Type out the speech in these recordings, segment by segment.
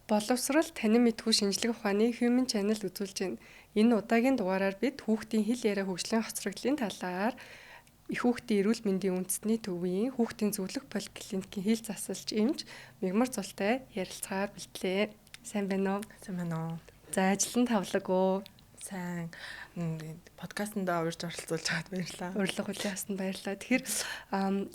Боловсрол танин мэдхүй шинжлэх ухааны Human Channel үзүүлж байна. Энэ удаагийн дугаараар бид хүүхдийн хэл яриа хөгжлийн хоцрогдлын талаар их хүүхдийн эрүүл мэндийн үндэсний төвийн хүүхдийн зөвлөх поликлиникийн хэл засалч эмч Мигмар Зултай ярилцахаар бэлтлээ. Сайн байна уу? Сайн байна уу? За, ажил нь тавлаг уу? Сайн, подкастнда урьж оролцуулж чад баярлалаа. Урилга хүлээн авсанд баярлалаа. Тэгэхээр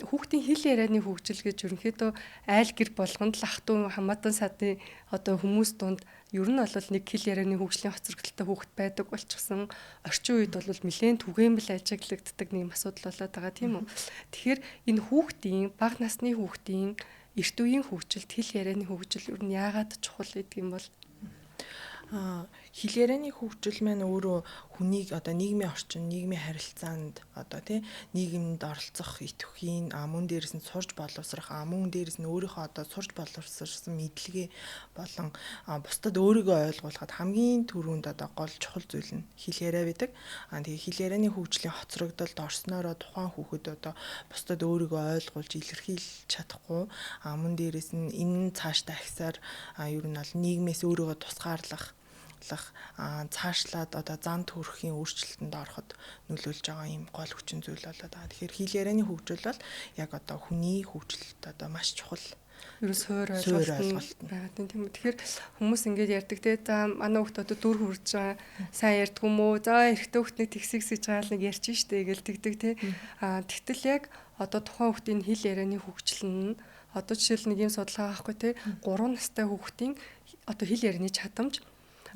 хүүхдийн хэл ярианы хөгжил гэж ерөнхийдөө айл гэр болгонд л ах トゥ хамаатан садын одоо хүмүүс дунд ер нь бол нэг хэл ярианы хөгжлийн хоцрогдолтой хүүхэд байдаг болчихсон. Орчин үед бол нэлээд түгээмэл ажиглагддаг нэг юм асуудал болоод байгаа, тийм үү? Тэгэхээр энэ хүүхдийн бага насны хүүхдийн эрт үеийн хөгжилд хэл ярианы хөгжил ер нь яагаад чухал гэдэг юм бол? Хэл ярианы хөгжил маань өөрөө хүнийг одоо нийгмийн орчин, нийгмийн харилцаанд одоо тий нийгэмд оролцох идэвхийн, мөн дээрээс нь сурж боловсрох, мөн дээрээс нь өөрийнхөө одоо сурж боловсрсон мэдлэгээ болон бусдад өөрийгөө ойлгуулахад хамгийн түрүүнд одоо гол чухал зүйл нь хэл яриа байдаг. Тэгээ хэл ярианы хөгжлийн хоцрогдолд орсноороо тухайн хүүхэд одоо бусдад өөрийгөө ойлгуулж илэрхийлж чадахгүй, мөн дээрээс нь энэ цаашдаа ахисаар ер нь бол нийгмээс өөрийгөө тусгаарлах, цаашлаад одоо зан төрхийн өөрчлөлтөнд ороход нөлөөлж байгаа юм гол хүчин зүйл болоод байгаа. Тэгэхээр хэл ярианы хөгжил бол яг одоо хүний хөгжилд одоо маш чухал. Ер нь суур ойлголт байгаа, тийм үү. Тэгэхээр хүмүүс ингэж ярьдаг те, за манай хүүхд одоо 4 хүрж байгаа, сайн ярьдаг юм уу? За эрэгтэй хүүхдний тэгсэгс гэж байгаа л нэг ярьж штэ гэл тэгдэг те. Тэгтэл яг одоо тухайн хүүхдийн хэл ярианы хөгжил нь одоо жишээл нэг юм судалгаа авахгүй те, 3 настай хүүхдийн одоо хэл ярианы чадамж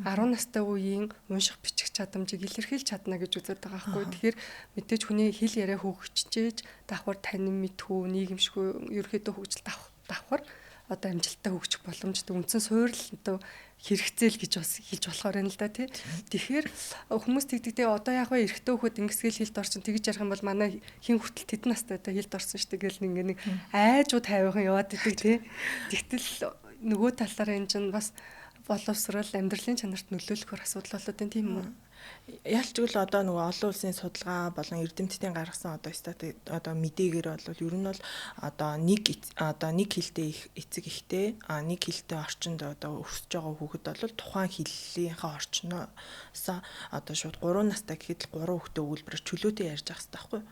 10 настай үеийн унших бичих чадамжийг илэрхийлж чадна гэж үздэг байгаа байхгүй. Тэгэхээр мэдээж хүний хэл яриа хөгжиж давхар танин мэдхүү, нийгэмшгүй ерөнхийдөө хөгжил давхар одоо амжилттай хөгжих боломжтой үндсэн суурил одоо хэрэгцээл гэж бас хэлж болохоор байна л да тий. Тэгэхээр хүмүүс тэгдэг те, одоо яг вэ эрэгтэй хөхөд ингэсгээл хэлд орчин тэгж ярих юм бол манай хин хүртэл тэдэн настай одоо хэлд орсон шүү дээ гэл ингээ нэг айжуу тавихан яваад идэг тий. Тэгтэл нөгөө талаараа энэ чинь бас боловсрол амьдралын чанарт нөлөөлөхөр асуудал болоод байна, тийм үү? Ялчгүй л одоо нөгөө олон улсын судалгаа болон эрдэмтдийн гаргасан одоо стати одоо мэдээгээр бол ер нь бол одоо нэг хэлтэй эцэг ихтэй нэг хэлтэй орчинд одоо өсөж байгаа хүүхэд бол тухайн хэллийнхаа орчноос одоо шууд 3 настай гэхэд л 3 хүүхдээ өгүүлбэрээр чөлөөтэй ярьж байгаа хэрэгтэй байхгүй.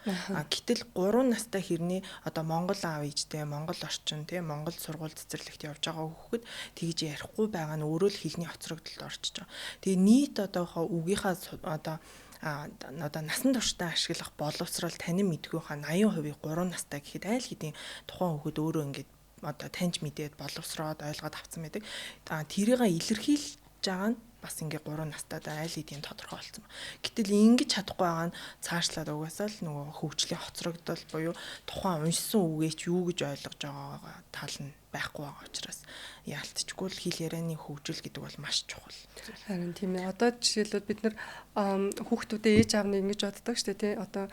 Гэтэл 3 настай хэрний одоо Монгол аав ээжтэй, Монгол орчин тий Монгол сургууль цэцэрлэгт явж байгаа хүүхэд тэгж ярихгүй байгаа нь өөрөө л хэлний хоцрогдолд орчиж байгаа. Тэгээ нийт одоо үгийнхаа одоо насан туршдаа ашиглах боловсрол танин мэдгүйхаа 80% 3 настай гэхэд айл хэдийн тухайн хүүхэд өөрөө ингээд одоо таньж мэдээд боловсроод ойлгоод авсан байдаг. Тэрийг илэрхийлж байгаа нь бас ингээ 3 настай айл хэдийн тодорхой болсон. Гэтэл ингэж чадахгүй байгаа нь цаашлаад угаасаа л нөгөө хөгжлийн хоцрогдол буюу тухайн уншсан үгээ ч юу гэж ойлгож байгаагаа тал нь байхгүй байгаа учраас яалтчгүй л хэл ярианы хөгжил гэдэг бол маш чухал. Харин тийм ээ. Одоо жишээлбэл бид нар хүүхдүүдээ ээж аав нь ингэж боддог шүү дээ тий. Одоо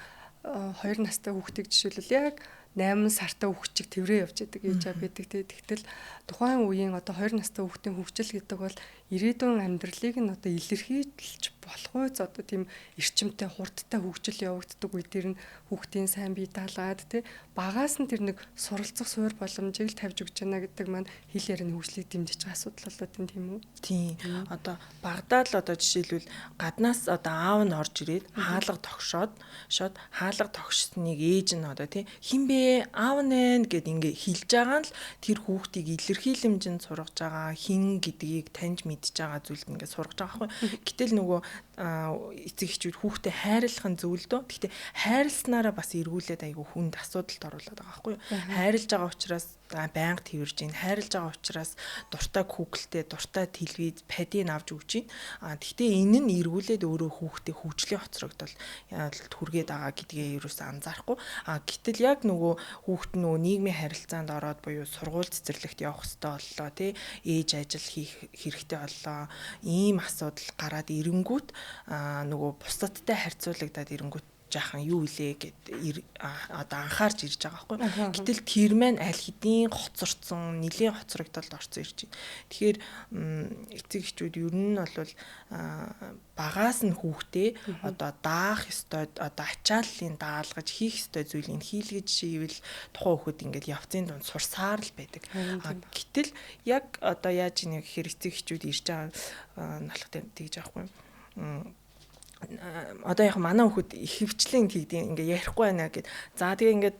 2 настай хүүхдийг жишээлбэл яг 8 сартай хүүхд чиг тэврээ явж идэг ээж аав байдаг тий. Тэгтэл тухайн үеийн одоо 2 настай хүүхдийн хөгжил гэдэг бол ирээдүйн амьдралыг нь одоо илэрхийлж болох үз одоо тийм эрчимтэй хурдтай хөгжил явагддаг үе дээр нь хүүхдийн сайн бие даалгаад тий багаас нь тэр нэг суралцах суур боломжийг л тавьж өгч байна гэдэг маань хэл ярианы хөгжлийг дэмжиж байгаа асуудал болоод байна, тийм үү? Тийм. Одоо багадаа л одоо жишээлбэл гаднаас одоо аав нь орж ирээд хаалга тогшоод шууд хаалга тогшсныг ээж нь одоо тий хин бэ аав нэ гэд ингээ хэлж байгаа нь л тэр хүүхдийг илэрхийлэмжинд сургаж байгаа, хин гэдгийг таньж мэдж байгаа зүйлд ингээ сургаж байгаа байхгүй. Гэтэл нөгөө эцэг эхчүүд хүүхдээ хайрлах нь зөв л дөө. Гэхдээ хайрласнараа бас эргүүлээд айгүй хүнд асуудалд оруулаад байгаа байхгүй. Хайрлаж байгаа учраас байнга тэрвэрж гин, хайрлаж байгаа учраас дуртай Google-тэй, дуртай телевиз, падийг авч өгч гин. Гэхдээ энэ нь эргүүлээд өөрөө хүүхдээ хөгжлийн хоцрогдол хүргээд байгаа гэдгээ ерөөсөө анзаарахгүй. Гэтэл яг нөгөө хүүхд нөгөө нийгмийн харилцаанд ороод буюу сургууль цэцэрлэгт явах хэрэгтэй боллоо тий, ээж ажил хийх хэрэгтэй боллоо. Ийм асуудал гараад ирэнгүүт нөгөө бусадтай харьцуулагдаад ирэнгүүт жаахан юу илээ гэд одоо анхаарч ирж байгаа байхгүй. Гэтэл тэр маань аль хэдийн хоцорсон, нэлийн хоцрогдолд орсон ирж байна. Тэгэхээр эцэг эхчүүд ер нь бол багаас нь хүүхдээ одоо даах ёстой, одоо ачааллын даалгаж хийх ёстой зүйлийг хийлгэж ивэл тухайн хүүхэд ингээд явцын дунд сурсаар л байдаг. Гэтэл яг одоо яаж ийнэ гэхээр эцэг эхчүүд ирж байгаа нь болох тэгж аахгүй. Одоо яг манай хүүхэд ихэвчлэн тэгдэв ингээ ярихгүй байна гэд. За тэгээ ингээд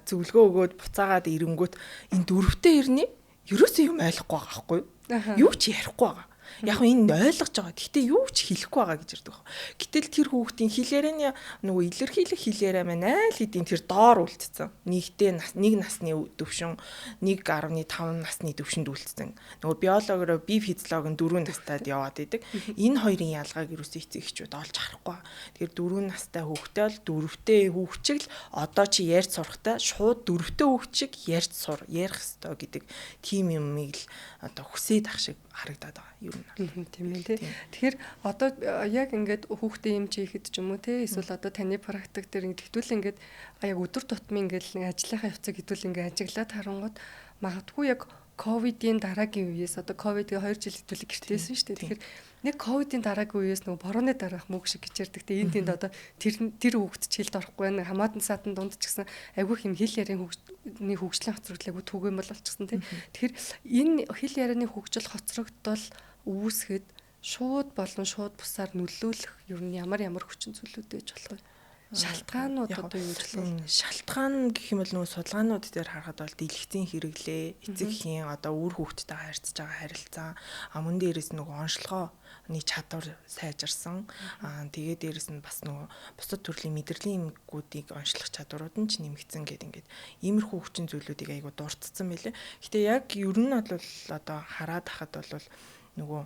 зөвлөгөө өгөөд буцаагаад ирэнгүүт энэ дөрөвтэй ирнэ ерөөсөө юм ойлгохгүй байгаа байхгүй юу? Юу ч ярихгүй байгаа. Яг энэ ойлгож байгаа. Гэхдээ юу ч хэлэхгүй байгаа гэж ирдэг. Гэтэл тэр хүүхдийн хэл ярианы нөгөө илэрхийлэх хэл яриа маань айл хэдийн тэр доор үлдсэн. Нэгдээ нэг насны төвшин 1.5 насны төвшөнд үлдсэн. Нөгөө биологоор бие физиолог нь 4 настайд яваад идэг. Энэ хоёрын ялгааг ерөөсөө эцэг эхчүүд олж харахгүй. Тэгэхээр 4 настай хүүхдээ бол дөрөвтэй хүүхчиг л одоо чи ярьж сурахтаа шууд дөрөвтэй хүүхчиг ярьж сур, ярих ёстой гэдэг тийм юмыг л одоо хүсээд ах шиг харагдаад байгаа юм. Тийм ээ тий. Тэгэхээр одоо яг ингээд хүүхдээ юм чи ихэд ч юм уу тий эсвэл одоо таны практик дээр ингээд хэдүүл ингээд яг өдөр тутмын ингээд нэг ажлынхаа явцыг хэдүүл ингээд ажиглаад харангууд магадгүй яг ковидын дараагийн үеэс одоо ковидын 2 жил хэдүүл гэртээсэн шүү дээ. Тэгэхээр нэг ковидын дараагийн үеэс нөгөө борооны дараах мөг шиг гэж ярьдаг. Тэгээ энэ тэнд одоо тэр хүүхэд ч хэлд орохгүй байна. Хамаатан саатан дунд ч гэсэн айгүй юм хэл ярианы хөгжлийн хоцрогдол айгүй түгээмэл болчихсон тий. Тэгэхээр энэ хэл ярианы хөгжил хоцрогдол үүсгэд шууд болон шууд бусаар нөлөөлөх ер нь ямар ямар хүчин зүйлүүд байж болох вэ? Шалтгаанууд одоо юу гэж вэ? Шалтгаан гэх юм бол нөгөө судалгаанууд дээр харахад бол дэлгэцийн хэрэглээ, эцэг эхийн одоо үр хүүхдтэйгээ харьцаж байгаа харилцаа, мөн дээрээс нөгөө онцлогооны чадвар сайжирсан. Тэгээ дээрээс нь бас нөгөө бусад төрлийн мэдрэлийн эмгэгүүдийг онцлох чадварууд нь ч нэмэгдсэн гэдэг ингээд иймэрхүү хүчин зүйлүүдийг айгу дурдсан байлээ. Гэтэ яг ер нь бол одоо хараад хахад бол нөгөө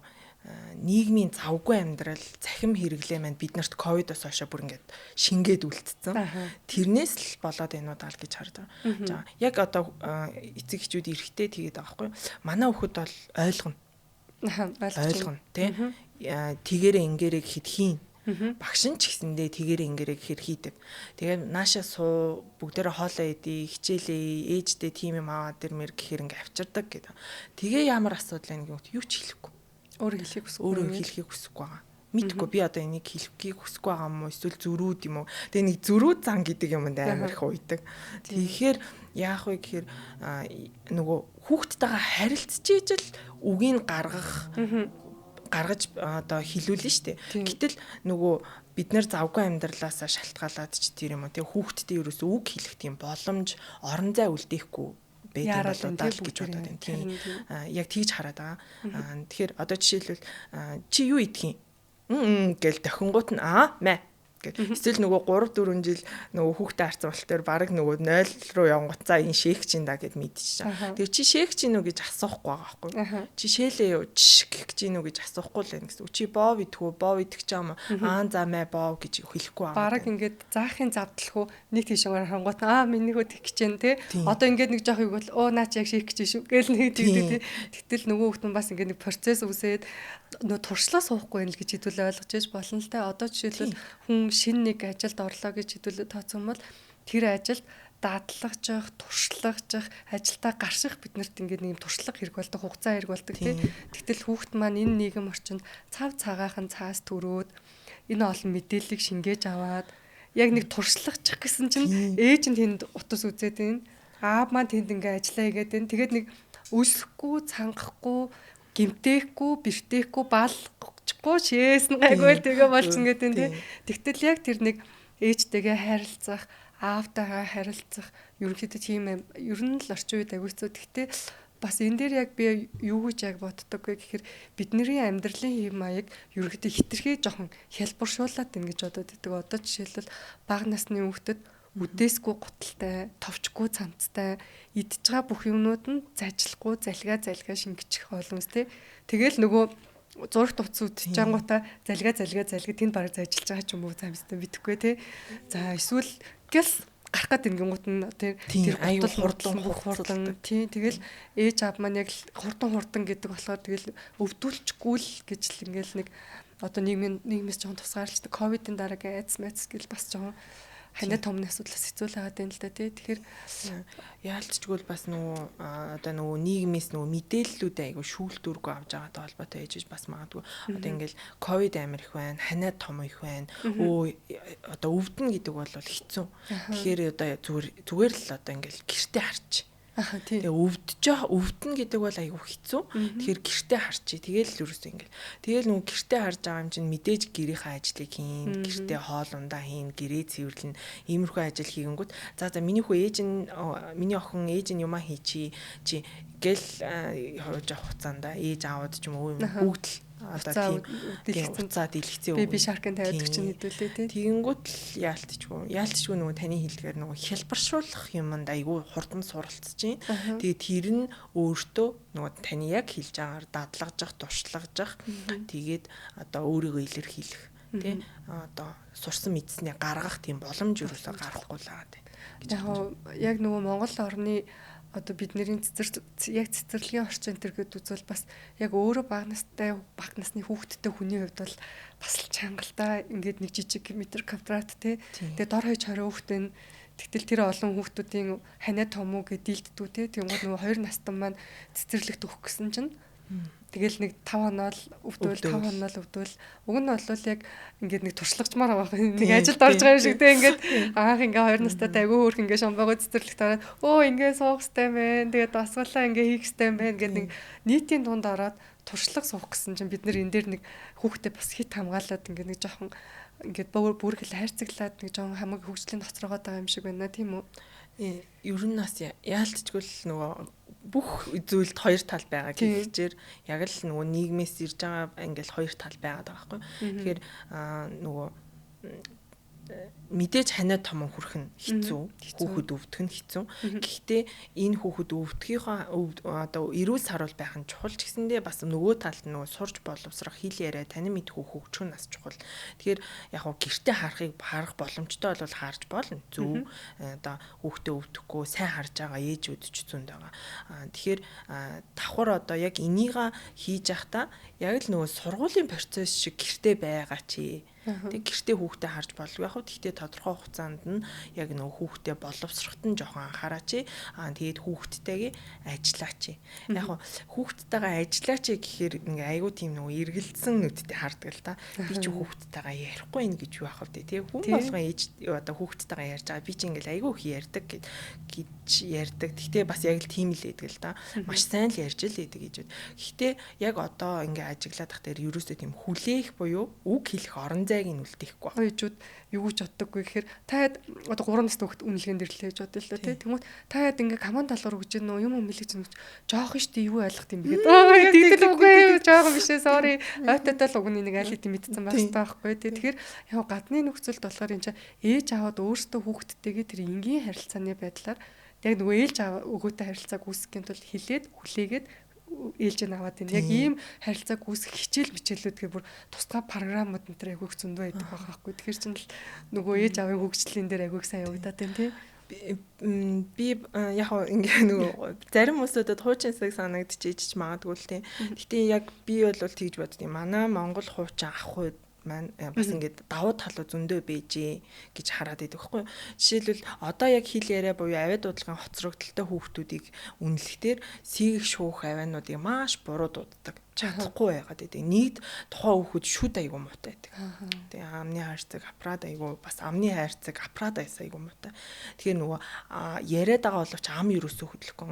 нийгмийн завгүй амьдрал, цахим хэрэглээ маань биднэрт ковидоос хойш бүр ингээд шингээд үлдсэн. Тэрнээс л болоод энэ удаа л гэж харж байгаа. За яг одоо эцэг эхчүүд эрэхтэй тэгээд байгаа байхгүй юу? Манай хүүхэд бол ойлгоно. Ойлгоно тий. Тэгэрээ ингээрээ гэхэд хийн. Багш нь ч гэсэндээ тэгэрээ ингээрээ гэхэр хийдэг. Тэгээд нааша суу бүгдээрээ хоолоо идэ, хичээлээ, ээждээ тийм юм аваад дэрмэр гэхэр ингээ авчирдаг гэдэг. Тэгээ ямар асуудал вэ гэвэл юу ч хэлэхгүй. Өөрөө хэлхийг хүсэхгүй. Өөрөө хэлхийг хүсэхгүй байгаа. Мэдхгүй би одоо энийг хэлхийг хүсэхгүй байгаа юм уу эсвэл зөрүүд юм уу? Тэгээ нэг зөрүүд зан гэдэг юмд амар их уйдаг. Тэгэхээр яах вэ гэхээр нөгөө хүүхдтэйгээ харилцаж ижил үгийг гаргах гаргаж одоо хилүүлнэ штэ. Гэтэл нөгөө бид нэр завгүй амьдралаасаа шалтгаалаад ч тэр юм уу. Тэгээ хүүхдтэй ерөөсөө үг хэлэх тийм боломж орон зай үлдээхгүй байдаг болоо даа л гэж бодоод байна. Тийм яг тэгж хараад байгаа. Тэгэхээр одоо жишээлбэл чи юу идэх юм? Гэл дохингууд нь аа мэ гэл. Эсвэл нөгөө 3 4 жил нөгөө хүүхдээ харсан болохоор баг нөгөө 0 руу явангууд за энэ шээх чинь да гэд мэдчихсэн. Тэгээ чи шээх чинь үү гэж асуухгүй байгаа байхгүй. Чи шээлээ юу гэх чинь үү гэж асуухгүй л байна гэсэн. Чи бов идэх үү? Бов идэх ч юм уу? Аа за мэ бов гэж хэлэхгүй байгаа. Бараг ингээд заахын завдлах уу нэг тийш харангуут аа миний хөө тэгэх гэж байна те. Одоо ингээд нэг жоох юу бол оо наа чи яг шээх гэж шүү гэл нэг тэгдэг те. Тэгтэл нөгөө хүүхд нь бас ингээд нэг процесс үүсээд нөгөө туршлаа суухгүй байх л гэж хэдүүлээ ойлгож иж болно л те. Одоо жишээлбэл хүн шинэ нэг ажилд орлоо гэж хэдүүлээ тооцсон бол тэр ажилд дадлагжих, туршлагажих, ажилдаа гарших биднэрт ингээд нэг юм туршлага хэрэг болдог, хугацаа хэрэг болдог тий. Тэгтэл хүүхд маань энэ нийгэм орчинд цав цагаахан цаас төрөөд энэ олон мэдээллийг шингээж аваад яг нэг туршлагачих гэсэн чинь ээж нь тэнд утас үзээд байна. Аав маань тэнд ингээ ажиллаа хийгээд байна. Тэгээд нэг өлсөхгүй, цангахгүй, гимтээхгүй, бэртээхгүй, балчихгүй шээсэн гайгүй л тэгээ болчихно гэдэг тий. Тэгтэл яг тэр нэг ээжтэйгээ харилцах, аавтайгаа харилцах ерөнхийдөө тийм ер нь л орчин үед аягүй хэцүү. Тэгтээ бас энэ дээр яг би юу гэж яг боддог вэ гэхээр бидний амьдралын хэв маяг ерөнхийдөө хитрхээ жоохон хялбаршуулад байна гэж бодод байдаг. Одоо жишээлбэл бага насны хүүхдэд үдээсгүй гуталтай, товчгүй цамцтай, идж байгаа бүх юмнууд нь зажлахгүй, залгаа залгаа шингэчих боломж тий. Тэгэл нөгөө зурагт утас үдчихэж ангуудаа залгаа залгаа залгаа тэнд бараг зажилж байгаа ч юм уу замстай мэдэхгүй тий. За эсвэл гэл гарах гээд ингэнгүүт нь тэр гутал хурдан бүх хурдан тий. Тэгэл ээж аав маань яг хурдан хурдан гэдэг болохоор тэгэл өвдүүлчихгүй л гэж л ингээл нэг одоо нийгмээс жоохон тусгаарлалтай ковидын дараагийн айдас майдас гэл бас жоохон ханаа томны асуудлаас хэцүү л байгаа юм л да тий. Тэгэхээр яалтчгүй бас нөгөө одоо нөгөө нийгмээс нөгөө мэдээллүүд айгу шүүлтүүргүй авч байгаатай холбоотой ээж бас магадгүй. Одоо ингээл ковид амар их байна, ханаа том их байна. Өө одоо өвдөн гэдэг бол хэцүү. Тэгэхээр одоо зүгээр л одоо ингээл гэрте харч. Тэгээ өвдөн гэдэг бол айгүй хэцүү. Тэгэхээр гэрте харчи. Тэгээл л ерөөсөө ингээл. Тэгээл нөгөө гэрте харж байгаа юм чинь мэдээж гэрийнхээ ажлыг хийн, гэрте хоол ундаа хийн, гэрээ цэвэрлэн, иймэрхүү ажил хийгэнгүүт за миний хүү ээж нь миний охин ээж нь юмаа хийчи чи гэл хууж авах хугацаанд ээж аауд ч юм уу бүгд л одоо тийм хуцаа дэлгэцэн өгнө. Би шаркын тавиад чинь хэдүүлээ тий. Тэгэнгүүт л яалтчгүй нөгөө таны хэлдгээр нөгөө хялбаршуулах юмд айгүй хурдан суралцж чинь. Тэгээ тэр нь өөртөө нөгөө таны яг хэлж байгаагаар дадлагжах, туршлагажах, тэгээд одоо өөрийгөө илэрхийлэх тий одоо сурсан мэдснээ гаргах тийм боломж юусоо гарахгүй л байгаа тий. Яг нөгөө Монгол орны одоо бидний яг цэцэрлэгийн орчин энэ төр гэд үзвэл бас яг өөрөө бага насны хүүхэдтэй хүний хувьд бол бас л чангалтай ингээд нэг жижиг метр квадрат тий. Тэгээ дор хаяж 20 хүүхдээ нь тэгтэл тэр олон хүүхдүүдийн ханаа том уу гэд дийлддүү тий. Тэнгүүд нөгөө 2 настан маань цэцэрлэгт өгөх гэсэн чинь тэгэл нэг 5 хоноо л өвдвөл 5 хоноо л өвдвөл уг нь бол яг ингээд нэг туршлагачмаар байгаа нэг ажилд орж байгаа юм шиг те ингээд анх ингээ 2 настай айгүй хөөрх ингээ шомбогоо цэцэрлэгт ороод өө ингээ суух хэвтэй мэн тэгээд дасгалаа ингээ хийх хэвтэй мэн ингээд нэг нийтийн дунд ороод туршлага суух гэсэн чинь бид нэр энэ дээр нэг хүүхдээ бас хит хамгаалаад ингээ нэг жоохон ингээд бүрхэл хайрцаглаад нэг жоохон хамаг хөгжлийн хоцрогоод байгаа юм шиг байна тийм үү? Ер нь бас яалтчгүй л нөгөө бүх зүйлд хоёр тал байгаа гэхчээр яг л нөгөө нийгмээс ирж байгаа ингээл хоёр тал байгаад байгаа байхгүй. Тэгэхээр нөгөө мэдээж ханаа том хүрэх нь хэцүү, хүүхэд өвдөх нь хэцүү. Гэхдээ энэ хүүхэд өвдөхийнхөө одоо эрүүл саруул байх нь чухал ч гэсэндээ бас нөгөө талд нөгөө сурж боловсрох, хэл яриа, танин мэдхүү хөгжих нь бас чухал. Тэгэхээр яг хуу гэрте харах боломжтой бол харж болно. Зөв одоо хүүхдээ өвдөхгүй сайн харж байгаа ээжүүд ч зөнд байгаа. Тэгэхээр давхар одоо яг энийга хийж явахдаа яг л нөгөө сургуулийн процесс шиг гэрте байгаа чи. Тэг гэртээ хүүхдээ харж болов яг хөө тэгтээ тодорхой хугацаанд нь яг нөгөө хүүхдээ боловсроход нь жоохон анхаараач. Аа тэгээд хүүхдтэйгээ ажиллаач. Яг хөө хүүхдтэйгээ ажиллаач гэхээр ингээ айгүй тийм нөгөө эргэлдсэн нүдтэй хардаг л та. Би чи хүүхдтэйгээ ярихгүй юм гэж юу ах вэ тий. Хүн болгон ээж одоо хүүхдтэйгээ ярьж байгаа. Би чи ингээл айгүй их ярьдаг гэж ярьдаг. Тэгтээ бас яг л тийм л байдаг л та. Маш сайн л ярьж л байдаг гэж. Гэхдээ яг одоо ингээ ажиглаад тах дээр ерөөсөө тийм хүлээх буюу үг хэлэх орон зайг нь үлдээхгүй байна. Ээжүүд юу ч боддоггүй гэхээр та одоо 3 настай хүүхэд үнэлгээнд ирлээ гэж бодъё л доо тий. Тэнгүүт та яд ингээ команд талаар өгч гэнэ үү юм хэлэж гэнэ жоох шүү дээ юу ойлгох юм бэ гэдэг. Тэгтэл үгүй жоох биш ээ sorry. Ойтойтой л уг нь нэг аль хэдийн мэдсэн байх хэрэгтэй байхгүй тий. Тэгэхээр яг гадны нөхцөлд болохоор энэ чинь ээж аваад өөртөө хүүхэдтэйгээ тэр энгийн харилцааны байдлаар яг нөгөө ээлж өгөөтэй харилцааг үүсгэхийн тулд хилээд хүлээгээд ээлж нь аваад байна. Яг ийм харилцааг үүсгэх хичээл мичээлүүд гэх бүр тусдай програмууд энэ төр айгүйх зөндөө байдаг байгаа байхгүй. Тэгэхээр чинь л нөгөө ээж аавын хөгжлийн дээр айгүйх сайн явагдаад байна тий. Би яг ингээ нөгөө зарим хүмүүсүүдэд хуучин хэсэг санагдчихэж магадгүй л тий. Гэтэ яг би бол тэгж боддیں۔ Манай Монгол хуучин авах үед маань бас ингээд давуу талуу зөндөө бэжээ гэж хараад байдаг байхгүй. Жишээлбэл одоо яг хэл яриа буюу авиа дуудлагын хоцрогдолтой хүүхдүүдийг үнэлэхдээ сийгэх шүүх авиануудыг маш буруу дууддаг. Чадахгүй байгаад байдаг. Нийт тухайн хүүхэд шүд айгу муутай байдаг. Тэгээ амны хайрцаг апрад айгу бас амны хайрцаг апрад айгу муутай. Тэгэхээр нөгөө яриад байгаа боловч ам юусоо хөдлөхгүй.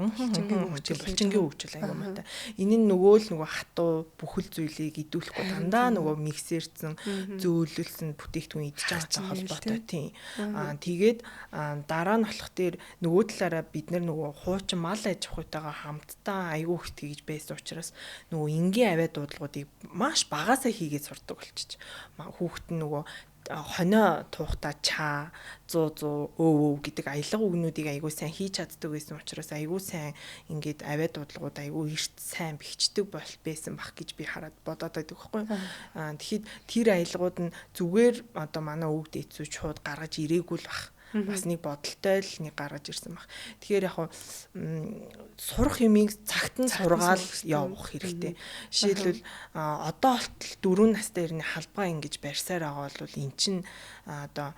Булчингийн хөгжил айгу муутай. Энэ нь нөгөө л нөгөө хатуу бүхэл зүйлийг идүүлэхгүй дандаа нөгөө миксердсэн зөөлөлсөн бүтээгдэхүүн идэж байгаатай холбоотой тийм. Тэгээд дараа нь болох дээр нөгөө талаараа бид нөгөө хуучин мал аж ахуйтайгаа хамтдаа айгу их тэгж байсан учраас нөгөө энгийн авиа дуудлагуудыг маш багасаа хийгээд сурдаг болчих. Хүүхэд нь нөгөө хонио туухта чаа, зуу зуу, өөв өв гэдэг аялга үгнүүдийг айгуу сайн хийж чаддаг байсан учраас айгуу сайн ингээд авиа дуудлагууд айгуу эрт сайн бэхждэг бол байсан бах гэж би хараад бодоод байдаг байхгүй. Тэгэхэд тэр аялгууд нь зүгээр одоо манай өвд эцүү шууд гаргаж ирээгүй л бах. Бас нэг бодолтой л нэг гаргаж ирсэн баг. Тэгэхээр яг сурах юмыг цагт нь сургаал явах хэрэгтэй. Жишээлбэл одоо болтол 4 настай ирнэ халбаа ингэж барьсаар байгаа бол эн чин одоо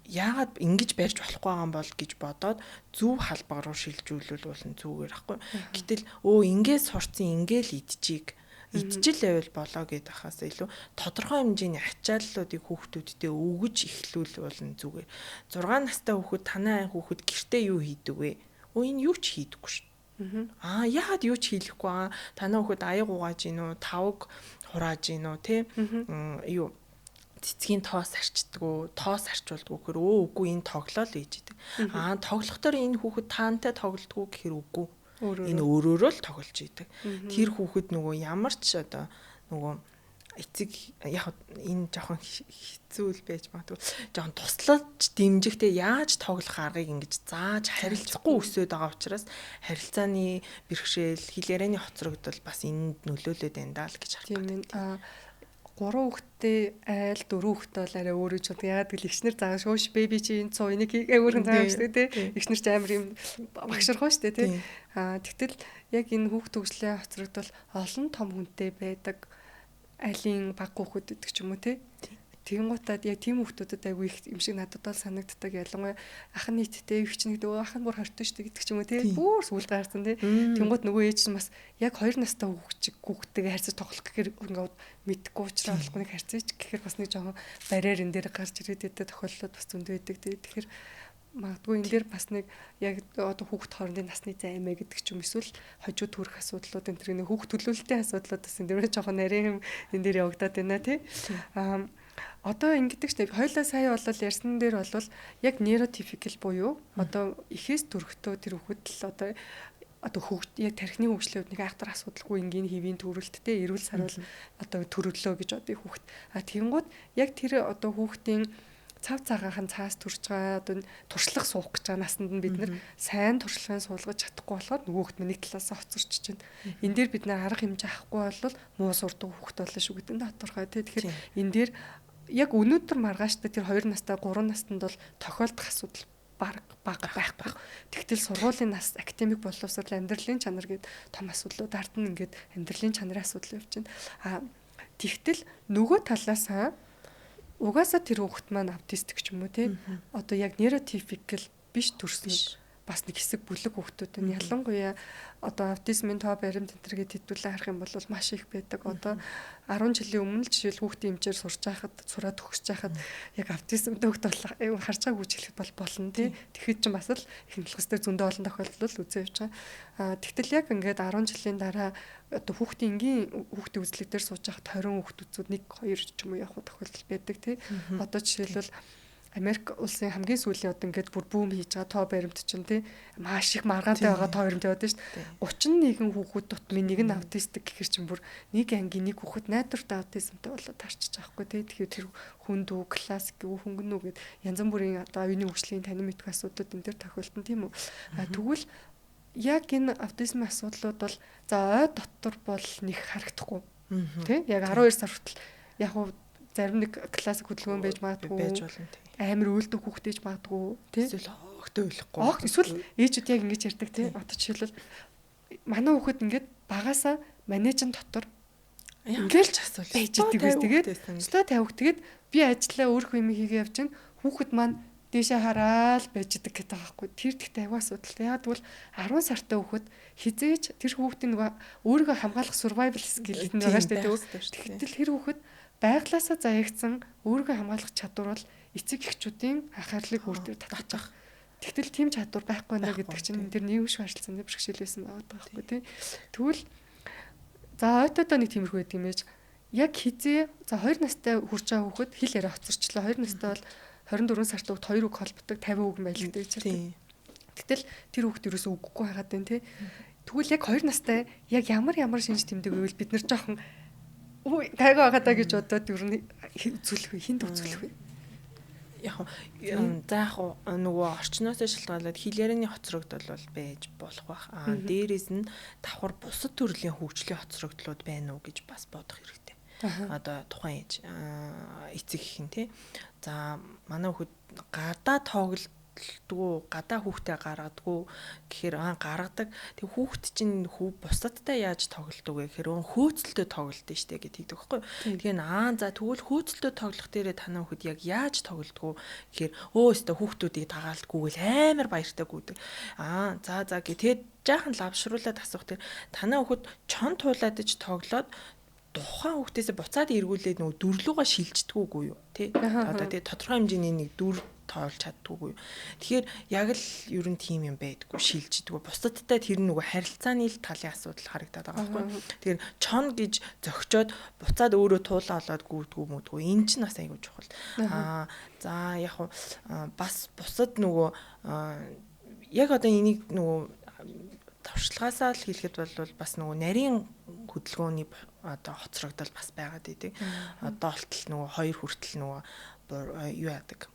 яагаад ингэж барьж болохгүй байгаа юм бол гэж бодоод зөв халбаг руу шилжүүлвэл уулын зүгээр ахгүй. Гэтэл өө ингэ сурцсан ингээл идчихийг идчихэл байвал болоо гэдээ ахаас илүү тодорхой хэмжээний ачааллуудыг хүүхдүүддээ өгөж эхлүүл болно зүгээр. 6 настай хүүхэд танай айн хүүхэд гэртээ юу хийдэг вэ? Өө энэ юу ч хийдэггүй шүү. Аа яагаад юу ч хийлэхгүй аа? Танай хүүхэд аяг угааж гин үү? Тавг хурааж гин үү? Тэ? Юу цэцгийн тоос арчдгүү, тоос арчуулдгүү гэхээр өө үгүй энэ тоглоол ээж идэг. Аа тоглохдоор энэ хүүхэд таантай тоглодгүү гэхээр үгүй. Энэ өөрөөрөө л тоглож идэг. Тэр хүүхэд нөгөө ямар ч одоо нөгөө эцэг яг энэ жоохон хэцүү л байж магадгүй. Жоохон туслаж дэмжихтэй яаж тоглох аргыг ингэж зааж харилцахгүй өсөөд байгаа учраас харилцааны бэрхшээл, хэл ярианы хоцрогдол бас энд нөлөөлөд байна даа л гэж харах гэдэг. 3 хүүхэдтэй айл 4 хүүхэдтэй бол арай өөр үж боддог. Ягаад гэвэл эгчнэр заагаа шөөш бэби чи энэ цуу энийг өөрхөн заагаа шүү дээ тий. Эгчнэр чи амар юм багширхуу шүү дээ тий. Аа тэгтэл яг энэ хүүхд төгслийн хоцрогдол олон том хүнтэй байдаг айлын баг хүүхэд гэдэг ч юм уу тий. Тэгэнгуутаад яг тийм хүүхдүүдэд айгүй их юм шиг надад бол санагддаг. Ялангуяа ах нь нийтдээ өвч нэг өө ах нь бүр хортой шүү дээ гэдэг ч юм уу тий. Бүр сүлд гарсан тий. Тэнгуут нөгөө ээж нь бас яг 2 настай хүүхд хүүхдтэйгээ харьцаж тоглох гэхээр ингээд мэдхгүй учраас болохгүй нэг харьцаж гэхээр бас нэг жоохон барьер энэ дээр гарч ирээд байдаг тохиолдлууд бас зөндөө байдаг тий. Тэгэхээр магадгүй энэ дээр бас нэг яг одоо хүүхд хоорондын насны зай эмээ гэдэг ч юм эсвэл хожуу төрөх асуудлууд энэ төр нэг хүүхд төлөөлөлтийн асуудлууд бас энэ дээр жоохон нарийн юм энэ дээр явагдаад байна тий. Аа одоо ингэдэг ч хоёлаа сая бол ярьсан дээр бол яг нейротипикал буюу одоо ихээс төрөхдөө тэр хүүхэд л одоо хүүхд яг тархины хөгжлийн хувьд нэг айхтар асуудалгүй энгийн хэвийн төрөлттэй эрүүл саруул одоо төрөллөө гэж одоо хүүхд. А тэгэнгүүт яг тэр одоо хүүхдийн цав цагаахан цаас төрж байгаа одоо туршлага суух гэж байгаа насанд нь бид нар сайн туршлагын суулгаж чадахгүй болохоор нөгөө хүүхд нэг талаас хоцорч чинь. Энэ дээр бид нар арга хэмжээ авахгүй бол муу сурдаг хүүхд болно шүү гэдэг нь тодорхой тий. Тэгэхээр энэ дээр яг өнөөдөр маргааштай тэр 2 настай 3 настанд бол тохиолдох асуудал баг байхгүй. Тэгтэл сургуулийн нас академик боловсрол амьдралын чанар гээд том асуудлууд ард нь ингээд амьдралын чанарын асуудал явж байна. А тэгтэл нөгөө талаасаа угаасаа тэр хүүхэд маань аутистик ч юм уу тий. Одоо яг нейротипикал биш төрсөн бас нэг хэсэг бүлэг хүүхдүүд нь ялангуяа одоо аутизмын тоо баримт энэ төр гээд хэдүүлээ харах юм бол маш их байдаг. Одоо 10 жилийн өмнө л жишээл хүүхдийн эмчээр сурч байхад сураад төгсөж байхад яг аутизмтай хүүхд бол харж байгаагүй хэлэхэд бол болно тий. Тэгэхэд ч бас л хэмнэлхэс дээр зөндөө олон тохиолдол үзээ явж байгаа. А тэгтэл яг ингээд 10 жилийн дараа одоо хүүхдийн энгийн хүүхдийн үзлэг дээр сууж байхад 20 хүүхд үзүүд 1 2 ч юм уу явах тохиолдол байдаг тий. Одоо жишээлбэл Америк улсын хамгийн сүүлийн одоо ингээд бүр бүүм хийж байгаа тоо баримт чинь тий маш их маргаантай байгаа тоо баримт яваад шүү дээ. 31 хүүхэд дутмын нэг нь аутистик гэхэр чинь бүр нэг ангийн нэг хүүхэд найдвартай аутизмтай болоод тарчиж байгаа хгүй тий. Тэгэхээр тэр хүнд үү, классик үү, хөнгөн үү гэд янз бүрийн одоо оюуны хөгжлийн танин мэдэх асуудлууд энэ төр тохиолдсон тийм үү. А тэгвэл яг энэ аутизмын асуудлууд бол за ой дотор бол нэг харагдахгүй тий. Яг 12 сар хүртэл яг уу зарим нэг классик хөдөлгөөн байж магадгүй байж болно тий. Амар үйлдэх хүүхдээж магадгүй тий. Эсвэл огтой ойлгохгүй. Огт эсвэл ээжүүд яг ингэж ярьдаг тий. Одоо жишээлбэл манай хүүхэд ингээд багасаа манежин дотор ингээл ч асуул байж идэг байсан. Тэгээд өстой тавих. Тэгээд би ажиллаа өөрийнхөө юм хийгээ явж чинь хүүхэд маань дээшээ хараал байж идэг гэдэг байгаа байхгүй. Тэр тэгтээ аюу асуудал. Яг тэгвэл 10 сартай хүүхэд хизээж тэр хүүхдийн нөгөө өөрийгөө хамгаалах survival skill гэдэг нь байгаа шүү дээ. Тэгтэл тэр хүүхэд байглаасаа заягдсан өөрийгөө хамгаалах чадвар бол эцэг эхчүүдийн анхаарлыг өөр дээр татах. Тэгтэл тийм чадвар байхгүй нэ гэдэг чинь тэр нийгэм шиг харилцаанд бэрхшээлсэн байгаа байхгүй тий. Тэгвэл за ойтодоо нэг тиймэрхүү байдаг юм ээж. Яг хизээ за 2 настай хүрч байгаа хүүхэд хэл яриа хоцорчлоо. 2 настай бол 24 сартай хүүхэд 2 үг холбодог 50 үг байлгдаг гэж байна. Тэгтэл тэр хүүхэд ерөөсөө үггүй байгаад байна тий. Тэгвэл яг 2 настай яг ямар ямар шинж тэмдэг байвал бид нар жоохон үй тайгаа байгаа даа гэж бодоод ер нь үзүүлэх вэ? Хинд үзүүлэх вэ? Яг за яг нөгөө орчноосоо шалтгаалаад хэл ярианы хоцрогдол бол байж болох бах. Аа дээрээс нь давхар бусад төрлийн хөгжлийн хоцрогдлууд байна уу гэж бас бодох хэрэгтэй. Одоо тухайн ээж эцэг их нь тий. За манай хүүхэд гадаа тоглолт тоглолтгүй, гадаа хүүхдээ гаргадаггүй гэхээр гаргадаг. Тэг хүүхд чинь хүү бусадтай яаж тоглолдог вэ гэхээр хөөцөлтөй тоглолдог штэ гэдэг байхгүй. Тэгэхээр за тэгвэл хөөцөлтөй тоглох дээрээ танай хүүхэд яг яаж тоглодгоо гэхээр өстө хүүхдүүдийг дагаалдгүй гэл амар баяртай гүдэг. За гэ тэгээд жаахан лавшруулаад асуух тэр танай хүүхэд чон туулаад ич тоглоод тухайн хүүхдээсээ буцаад эргүүлээд нөгөө дүрлүүгээ шилждэггүй юу тий. Одоо тий тодорхой хэмжээний нэг дүр тоолж чаддгүй юу. Тэгэхээр яг л ер нь тийм юм байдгүй, шилждэггүй. Бусадтай тэр нөгөө харилцааны л талын асуудал харагдаад байгаа байхгүй. Тэгэхээр чон гэж зөгчөөд буцаад өөрөө туулаа олоод гүйдгүү мүдгүү. Энэ чинь бас айгүй чухал. За яг бас бусад нөгөө яг одоо энийг нөгөө туршлагаасаа л хэлэхэд бол бас нөгөө нарийн хөдөлгөөний одоо хоцрогдол бас байгаад идэг. Одоо болтол нөгөө хоёр хүртэл нөгөө юу яадаг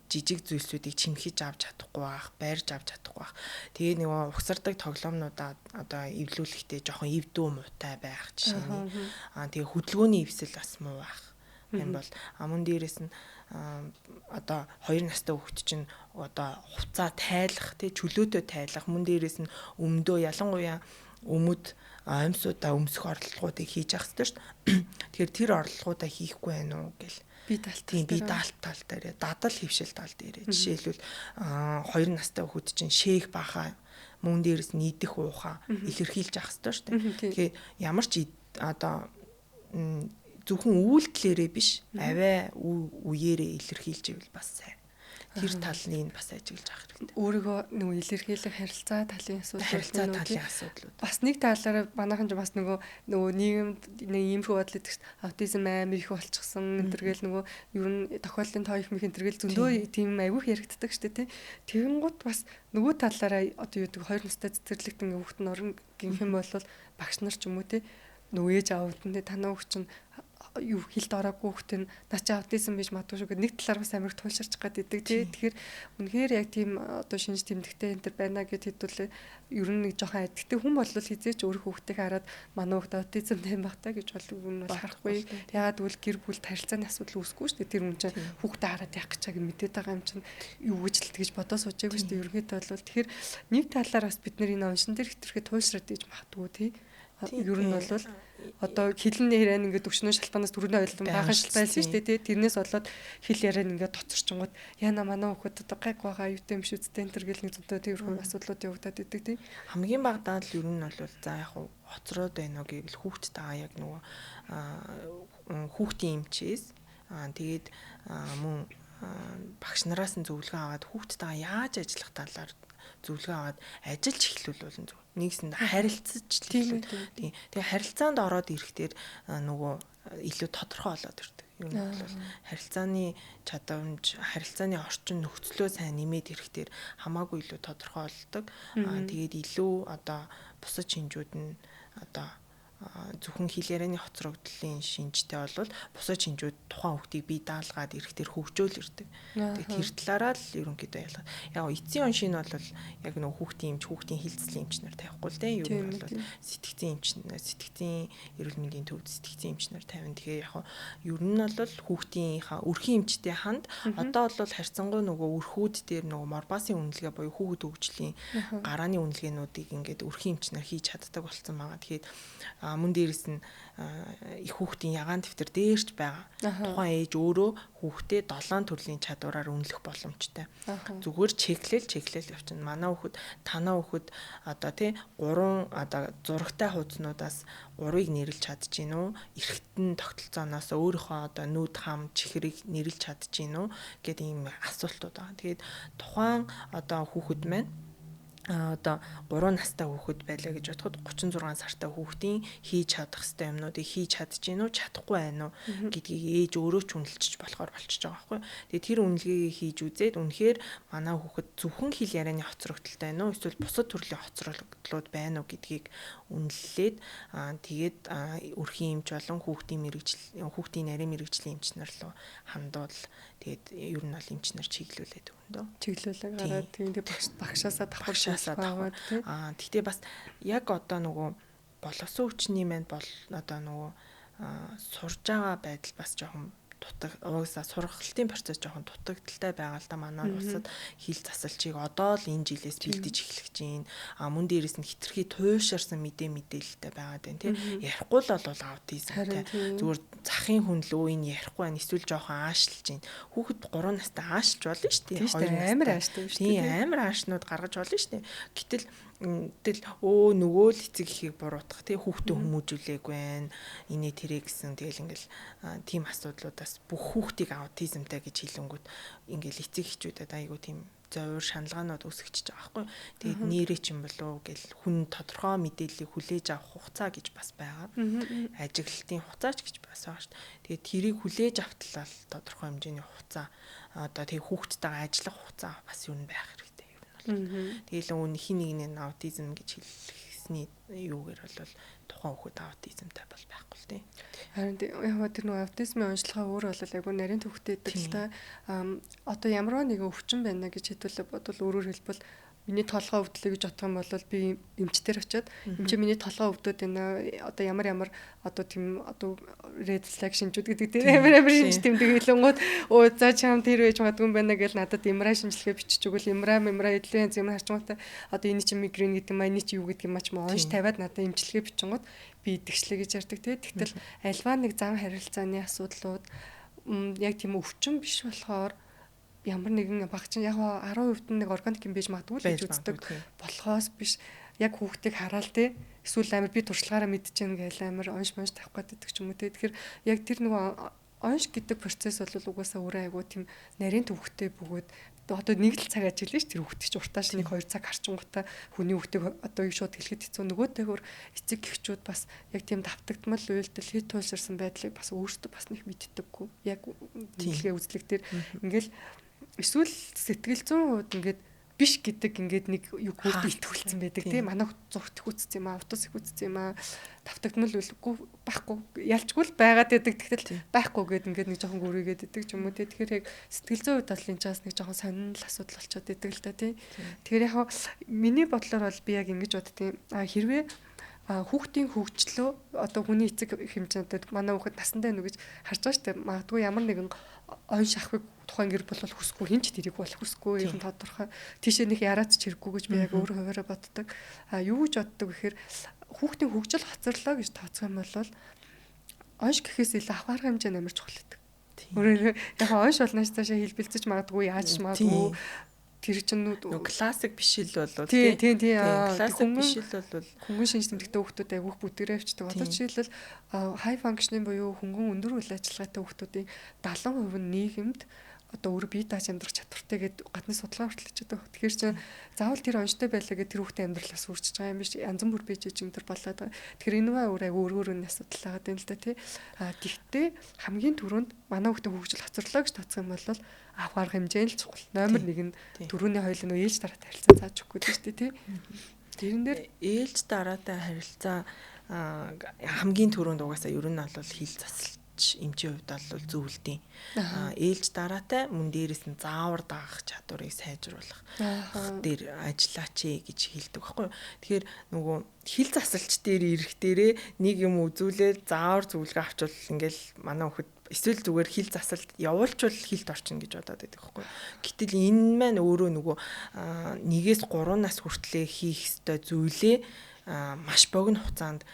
жижиг зүйлсүүдийг чимхэж авч чадахгүй байх, байрж авч чадахгүй байх. Тэгээ нөгөө угсардаг тоглоомнуудаа одоо эвлүүлэхдээ жоохон эвдүү муутай байх жишээний. Тэгээ хөдөлгөөний эвсэл бас муу байх. Энэ бол мөн дээрээс нь одоо 2 настай хүүхэд чинь одоо хувцаа тайлах, тий чөлөөтэй тайлах, мөн дээрээс нь өмдөө ялангуяа өмд оймсуудаа өмсөх оролдлогоодыг хийж явах хэрэгтэй шүү дээ. Тэгэхээр тэр оролдлогоудаа хийхгүй байх уу гэл. Би даалт тал дээр, дадал хөвшил тал дээр. Жишээлбэл 2 настай хүүхэд чинь шээх баха, мөн дээрээс нь идэх уухаа илэрхийлж явах хэрэгтэй шүү дээ. Тэгэхээр ямар ч одоо зөвхөн үйлдэлээрээ биш, авиа үеэрээ илэрхийлж ивэл бас сайн. Тэр талыг бас ажиглаж авах хэрэгтэй. Өөрийгөө нөгөө илэрхийлэх харилцаа талын асуудлууд, харилцаа талын асуудлууд. Бас нэг талаараа манайхан ч бас нөгөө нийгэмд нэг иймэрхүү бодол идэг шүү дээ. Аутизм амар их болчихсон энэ төр гээл нөгөө ер нь тохиолдлын тоо их мэх энэ төр гээл зөндөө тийм айгүйх яригддаг шүү дээ, тий. Тэгэнгүүт бас нөгөө талаараа одоо юу гэдэг 2 настай цэцэрлэгт ингээ хүүхэд нь орон гинх юм бол багш нар ч юм уу тий нөгөө ээж аавд нь танаа хүүхд чинь юу хилд ороогүй хүүхэд нь наа чи аутизм биш магадгүй шүү гэдэг нэг талаар бас амар туйлширч гад идэг тий. Тэгэхээр үнэхээр яг тийм одоо шинж тэмдэгтэй энэ төр байна гэд хэдүүлээ ер нь нэг жоохон айдагтай хүн бол хизээч өөр хүүхдийг хараад манай хүүхд аутизм тийм байх та гэж бол үн бол харахгүй. Ягаад гэвэл гэр бүлд харилцааны асуудал үүсэхгүй шүү дээ. Тэр хүн чинь хүүхдээ хараад яах гэж чаг мэдээд байгаа юм чинь юу гэж л тэгж бодоо сууж байгаагүй шүү дээ. Ерөнхийдөө бол тэгэхээр нэг талаар бас бид нар энэ оншин дээр хэтэрхий туйлшраад иж магадгүй тий. Ер нь бол одоо хилэн яриан ингээд өчнөө шалтгаанаас түрүүний ойлголт баахан шалтгаалсан шүү дээ тий. Тэрнээс болоод хэл яриан ингээд тоцорчингууд яна манай хүүхэд одоо гайг байгаа юутай юм шүү дээ энэ төр гэл нэг зөндөө тиймэрхүү асуудлууд явагдаад идэг тий. Хамгийн багадаа л ер нь бол за яг хоцроод байна уу гэвэл хүүхдтэйгээ яг нөгөө хүүхдийн эмчээс тэгээд мөн багш нараас нь зөвлөгөө аваад хүүхдтэйгээ яаж ажиллах талаар зөвлөгөө аваад ажиллаж эхлүүл болно зөв. Нэгсэнд харилцаж тийм. Тэгээ харилцаанд ороод ирэхдээ нөгөө илүү тодорхой болоод ирдэг. Ер нь бол харилцааны чадамж, харилцааны орчин нөхцлөө сайн нэмээд ирэхдээ хамаагүй илүү тодорхой болдог. Тэгээд илүү одоо бусад шинжүүд нь одоо зөвхөн хэл ярианы хоцрогдлын шинжтэй бол бусад шинжүүд тухайн хүүхдийг бие даалгаад ирэхдээ хөгжөөл ирдэг. Тэгээд тэр талаараа л ерөнхийдөө ялгаа. Яг эцсийн он шин бол яг нөгөө хүүхдийн эмч, хүүхдийн хилцлийн эмч нар тавихгүй л дээ. Ер нь бол сэтгцийн эмч, сэтгцийн эрүүл мэндийн төвд сэтгцийн эмч нар тавина. Тэгэхээр яг ер нь бол хүүхдийнхаа өрхийн эмчтэй ханд одоо бол харьцангуй нөгөө өрхүүд дээр нөгөө морбасын үнэлгээ буюу хүүхэд хөгжлийн гарааны үнэлгээнүүдийг ингээд өрхийн эмч нар хийж чаддаг болсон байгаа. Тэгэхээр мөн дээрэс нь их хүүхдийн ягаан дэвтэр дээрч байгаа. Тухайн ээж өөрөө хүүхдээ 7 төрлийн чадвараар үнэлэх боломжтой. Зүгээр чеклэл явчихна. Манай хүүхэд, танаа хүүхэд одоо тий 3 одоо зурагтай хуудаснуудаас 3-ыг нэрлж чадж гин үү? Эргэтэн тогтолцооноос өөрийнхөө одоо нүд хам чихрийг нэрлж чадж гин үү гэдэг ийм асуултууд байгаа. Тэгээд тухайн одоо хүүхэд маань одоо 3 настай хүүхэд байлаа гэж бодоход 36 сартай хүүхдийн хийж чадах ёстой юмнуудыг хийж чадж гин үү, чадахгүй байна уу гэдгийг ээж өөрөө ч үнэлчих болохоор болчихж байгаа байхгүй. Тэгээ тэр үнэлгээгээ хийж үзээд үнэхээр манай хүүхэд зөвхөн хэл ярианы хоцрогдолтой байна уу, эсвэл бусад төрлийн хоцрогдлууд байна уу гэдгийг үнэллээд тэгээд өрхийн эмч болон хүүхдийн мэргэжил, хүүхдийн нарийн мэргэжлийн эмч нар руу хандвал тэгээд ер нь бол эмч нар чиглүүлээд өгнө дөө. Чиглүүлээ гараад тийм багшаасаа давхар тий. Тэгтээ бас яг одоо нөгөө боловсон хүчний мэнд бол одоо нөгөө сурж байгаа байдал бас жоохон дутаг угаасаа сургалтын процесс жоохон дутагдaltaй байгаа л да. Манай улсад хэл засалчийг одоо л энэ жилээс бэлдэж эхлэх гэж байна. А мөн дээрээс нь хитрхи туйлширсан мэдээлэлтэй байгаад байна тий. Ярихгүй л бол аутизмтай. Зүгээр захын хүн лөө энэ ярихгүй байна. Эсвэл жоохон аашлж байна. Хүүхэд 3 настай аашлж болно шүү дээ. 2 настай амар ааштай шүү дээ. Тийм амар аашнууд гаргаж болно шүү дээ. Гэтэл тэл өө нөгөө л эцэг эхийг буруутгах тий хүүхдээ хүмүүжүүлээгүй байна. Инээ тэрэ гэсэн тэгэл ингээл тийм асуудлуудаас бүх хүүхдийг аутизмтай гэж хэлэнгүүт ингээл эцэг эхчүүдэд айгүй тийм зовир шаналгаанууд үүсгэж байгаа байхгүй. Тэгээд нэрээ ч юм болов гэл хүн тодорхой мэдээллийг хүлээж авах хугацаа гэж бас байгаа. Ажиглалтын хугацаа ч гэж бас байгаа шүү дээ. Тэгээд тэрийг хүлээж автлаа тодорхой хэмжээний хугацаа одоо тэг хүүхдтэйгээ ажиллах хугацаа бас юу нь байх хэрэгтэй. Тэгэл өн хин нэг нь аутизм гэж хэлсний юугаар бол тухайн хүүхэд аутизмтай бол байхгүй л тийм. Харин яг тэр нөгөө аутизмын онцлогоо өөр бол айгүй нарийн төвхтэй байдаг л та. Одоо ямар нэгэн өвчин байна гэж хэдүүлээ бодвол өөрөөр хэлбэл миний толгой өвдлөө гэж бодох юм бол би эмчтэр очиод эмчээ миний толгой өвдөд байна. Одоо ямар ямар одоо тийм одоо red flag шинжүүд гэдэг тийм амар амар шинж тэмдэг хэлэнгууд өө за чам тэр байж магадгүй юм байна гэж надад MRI шинжилгээ бичиж өгвөл MRI MRI эдлийн янз юм харчгуудаа одоо энэ чинь мигрен гэдэг юм аа энэ чинь юу гэдэг юм аа ч юм онш тавиад надад эмчилгээ бичингууд би идэгчлээ гэж ярьдаг тийм. Тэгтэл альва нэг зан харилцааны асуудлууд яг тийм өвчин биш болохоор ямар нэгэн баг чинь яг 10% нь нэг органик юм байж магадгүй л гэж үздэг болохоос биш яг хүүхдийг хараал те эсвэл амар би туршлагаараа мэдчихээн гээл амар онш монш тавих гэдэг ч юм уу те. Тэгэхээр яг тэр нөгөө онш гэдэг процесс бол угаасаа өөрөө айгуу тийм нарийн төвхтэй бөгөөд одоо нэг л цаг ажиллана ш тэр хүүхд чи уртааш 1 2 цаг харчингуудаа хүний хүүхдийг одоо юу шууд хэлэхэд хэцүү. Нөгөөтэйгөр эцэг эхчүүд бас яг тийм давтагдмал уйлдал хит туйлширсан байдлыг бас өөрсдөө бас нэг мэддэггүй. Яг нийлгээ үзлэг дээр ингээл эсвэл сэтгэл зүйн хувьд ингээд биш гэдэг ингээд нэг юу хүүхдээ итгүүлсэн байдаг тийм. Манай зургт их үтсэн юм аа, автобус их үтсэн юм аа, давтагдмал үлгүй байхгүй ялчгүй л байгаад байдаг. Тэгтэл байхгүй гэд ингээд нэг жоохон гүрийгээд идэг ч юм уу тийм. Тэгэхээр яг сэтгэл зүйн хувьд бол энэ чаас нэг жоохон сонирхол асуудал болчиход идэг л та тийм. Тэгэхээр яг миний бодлоор бол би яг ингэж боддtiin. А хэрвээ хүүхдийн хөгжлөө одоо хүний эцэг хэмжээнд манай хүүхэд насандаа нү гэж харж байгаа шүү дээ. Магадгүй ямар нэгэн оюун шахвыг тухайн гэр бүл бол хүсэхгүй, хинч тэрийг бол хүсэхгүй юм тодорхой. Тийшээ нэг яраач ч хэрэггүй гэж би яг өөр хуваараа боддог. А юу гэж боддог гэхээр хүүхдийн хөгжил хоцорлоо гэж тооцох юм бол онш гэхээс илүү авах арга хэмжээ амар чухал гэдэг. Өөрөөр яг онш бол нааш цаашаа хэлбэлцэж магадгүй, яаж магадгүй тэр чинь нөгөө классик биш л бол тийм тийм классик биш л бол хөнгөн шинж тэмдэгтэй хүүхдүүд айгүйх бүтгэрээ авчдаг. Одоо жишээлбэл high functioning буюу хөнгөн өндөр үйл ажиллагаатай хүүхдүүдийн 70% нь нийгэмд одоо өөр бие дааж амьдрах чадвартай гэд гадны судалгаа хүртэл хийж байгаа. Тэгэхээр чинь заавал тэр онцтой байлаа гэд тэр хүүхдийн амьдралаас үрчиж байгаа юм биш. Янз бүр бие жижиг энэ төр болоод байгаа. Тэгэхээр энэ маа өөр айгүй өөр өөр асуудал байгаа юм л да тий. А тэгтээ хамгийн түрүүнд манай хүүхдийн хөгжил хоцорлоо гэж тооцох юм бол авах арга хэмжээ л чухал. Номер 1 нь түрүүний хоёул нөө ээлж дараатай харилцаа зааж өгөхгүй шүү дээ тий. Тэрэн дээр ээлж дараатай харилцаа хамгийн түрүүнд угаасаа ер нь бол хил засал эмчийн хувьд бол зөвлөдийн. Ээлж дараатай мөн дээрээс нь заавар дагах чадварыг сайжруулах дээр ажиллаач ээ гэж хэлдэг байхгүй юу. Тэгэхээр нөгөө хил засалч дээр ирэх дээрээ нэг юм үзүүлээд заавар зөвлөгөө авчвал ингээл манай хүүхэд эсвэл зүгээр хил засалт явуулчвал хилд орчихно гэж бодоод байдаг байхгүй юу. Гэтэл энэ маань өөрөө нөгөө 1-ээс 3 нас хүртлээ хийх ёстой зүйлээ маш богино хугацаанд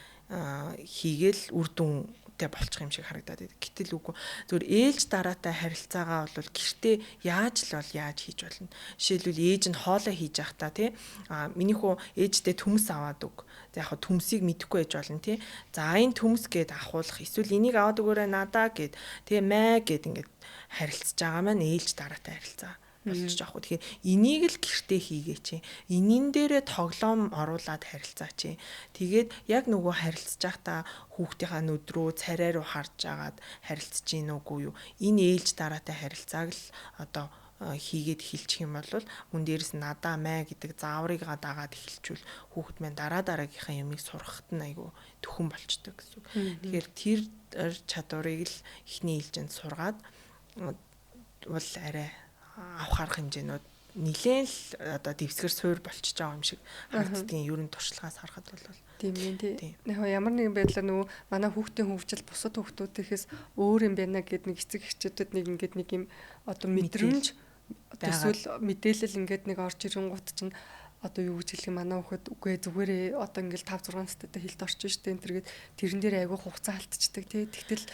хийгээл үр дүн болчих юм шиг харагдаад байдаг. Гэтэл үгүй. Зүгээр ээлж дараатай харилцаагаа бол гэртээ яаж л бол яаж хийж болно. Жишээлбэл ээж нь хоолой хийж явахдаа тий а миний хүү ээжтэй төмс аваад өг. За яг хөө төмсийг мэдэхгүй байж болно тий. За энэ төмс гээд авахулах эсвэл энийг аваад өгөөрэй надаа гэд тий мэ гэд ингээд харилцаж байгаа маань ээлж дараатай харилцаа болчих жоох. Тэгэхээр энийг л гэртээ хийгээч. Энийн дээрээ тоглоом оруулаад харилцаач. Тэгээд яг нөгөө харилцаж байхдаа хүүхдийнхаа нүд рүү царай руу харж агаад харилцаж гин үгүй юу? Энэ ээлж дараатай харилцааг л одоо хийгээд эхэлчих юм бол мөн дээрэс надаа мэ гэдэг зааврыг дагаад эхэлчихвэл хүүхэд маань дараа дараагийнхаа юмыг сурахад нь айгүй төхөн болчдөг гэсэн үг. Тэгэхээр тэр чадварыг л эхний ээлжинд сургаад бол арай авах арга хэмжээнүүд нилээн л одоо дэвсгэр суур болчихж байгаа юм шиг харагддгийн ер нь туршлагаас харахад бол тийм ээ тий. Яг ямар нэгэн байдлаар нөгөө манай хүүхдийн хөгжил бусад хүүхдүүдээс өөр юм байна гэд нэг эцэг эхчүүдэд нэг ингээд нэг юм одоо мэдрэмж одоо эсвэл мэдээлэл ингээд нэг орж ирэнгуут чинь одоо юу гэж хэлэх юм манай хүүхэд үгүй зүгээрээ одоо ингээл 5 6 настайтай хилд орчих штэ энэ төргээд тэрэн дээр айгүй хугацаа алдчихдаг тий. Тэгтэл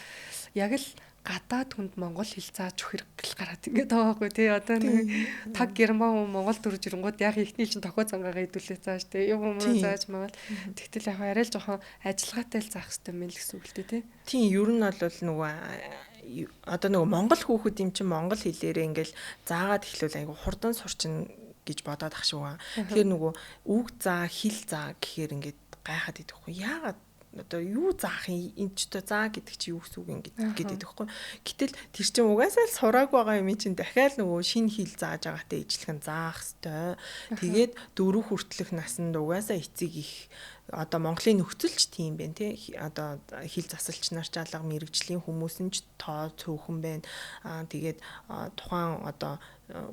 яг л гадаад хүнд монгол хэл зааж өгөх хэрэг гараад ингээд байгаа байхгүй тий. Одоо нэг таг герман хүн монгол төрж ирэнгүүт яг ихний чинь тохио цангаагаа идүүлээ зааж тий. Юм юм зааж магаал. Тэгтэл яг арай л жоохон ажиллагаатай л заах хэрэгтэй юм л гэсэн үг л дээ тий. Тийм ер нь бол нөгөө одоо нөгөө монгол хүүхэд юм чинь монгол хэлээрээ ингээл заагаад эхлүүл айгу хурдан сурчин гэж бодоод ах шиг байгаа. Тэгэхээр нөгөө үг заа, хэл заа гэхээр ингээд гайхаад идэх байхгүй. Яагаад одоо юу заах юм энэ ч одоо заа гэдэг чи юу гэсэн үг юм гэдэг байхгүй. Гэтэл тэр чинь угаасаа л сураагүй байгаа юм чинь дахиад нөгөө шинэ хэл зааж байгаатай ижилхэн заах хэвээр. Тэгээд дөрөв хүртэлх наснд угаасаа эцэг их одоо Монголын нөхцөлч тийм байна тий. Одоо хэл засалч нар ч алга мэрэгжлийн хүмүүс нь ч тоо цөөхөн байна. Аа тэгээд тухайн одоо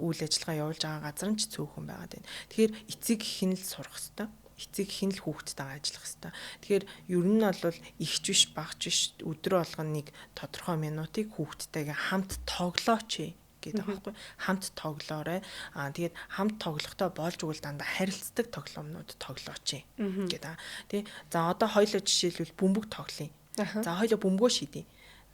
үйл ажиллагаа явуулж байгаа газар нь ч цөөхөн байгаад байна. Тэгэхээр эцэг их нь л сурах хэвээр. Эцэг их нь л хүүхдтэйгээ ажиллах хэвээр. Тэгэхээр ер нь бол ихч биш, багч биш өдрө болгоно нэг тодорхой минутыг хүүхдтэйгээ хамт тоглооч гэдэг байхгүй. Хамт тоглоорой. Аа тэгээд хамт тоглохдоо болж өгөл дандаа харилцдаг тоглоомнууд тоглооч гэдэг. Тий. За одоо хоёлоо жишээлбэл бөмбөг тоглоё. За хоёлоо бөмбөгөө шидье.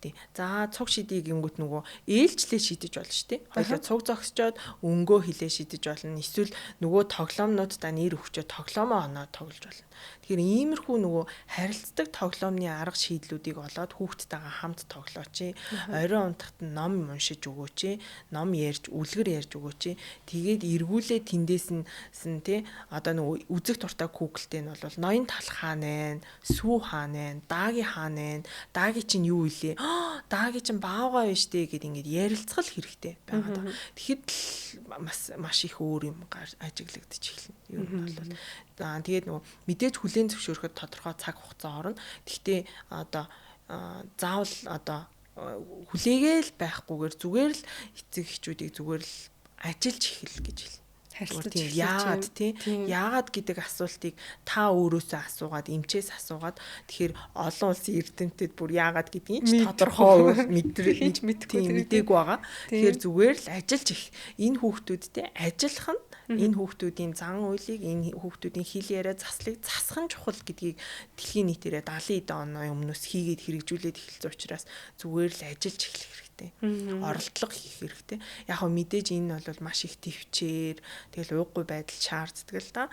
Тий. За цуг шидье гингүүт нөгөө ээлжлээ шидэж болно шүү дээ. Хоёлоо цуг зогсчоод өнгөө хилээ шидэж болно. Эсвэл нөгөө тоглоомнуудаа нэр өгчөө тоглоомоо оноо тоглож болно. Тэгэхээр иймэрхүү нөгөө харилцдаг тоглоомны арга шийдлүүдийг олоод хүүхдтэйгээ хамт тоглооч. Орой унтахад ном уншиж өгөөч. Ном ярьж, үлгэр ярьж өгөөч. Тэгээд эргүүлээ тэндээс нь тий одоо нөгөө үзэх дуртай Google-тэй нь бол ноён талх хаана вэ? Сүү хаана вэ? Дааги хаана вэ? Дааги чинь юу илээ? Дааги чинь баавгай биш дээ гэд ингээд ярилцгал хэрэгтэй байгаа. Тэгэхэд л бас маш их өөр юм ажиглагдчих эхэлнэ. Ер нь бол за тэгээд нөгөө мэдээж хүлээн зөвшөөрөхөд тодорхой цаг хугацаа орно. Гэхдээ одоо заавал одоо хүлээгээл байхгүйгээр зүгээр л эцэг эхчүүдийг зүгээр л ажиллаж эхэл гэж хэлнэ. Харилцаж яагаад тий яагаад гэдэг асуултыг та өөрөөсөө асуугаад эмчээс асуугаад тэгэхээр олон улсын эрдэмтэд бүр яагаад гэдгийг ч тодорхой мэдээгүй байгаа. Тэгэхээр зүгээр л ажиллаж их энэ хүүхдүүдтэй ажиллах нь энэ хүүхдүүдийн зан үйлийг энэ хүүхдүүдийн хэл яриа заслыг засах нь чухал гэдгийг дэлхийн нийтээрээ 70 оны өмнөөс хийгээд хэрэгжүүлээд эхэлсэн учраас зүгээр л ажиллаж эхлэх хэрэгтэй. Оролдлого хийх хэрэгтэй. Яг хөө мэдээж энэ бол маш их төвчээр тэгэл ууггүй байдал шаарддаг л да.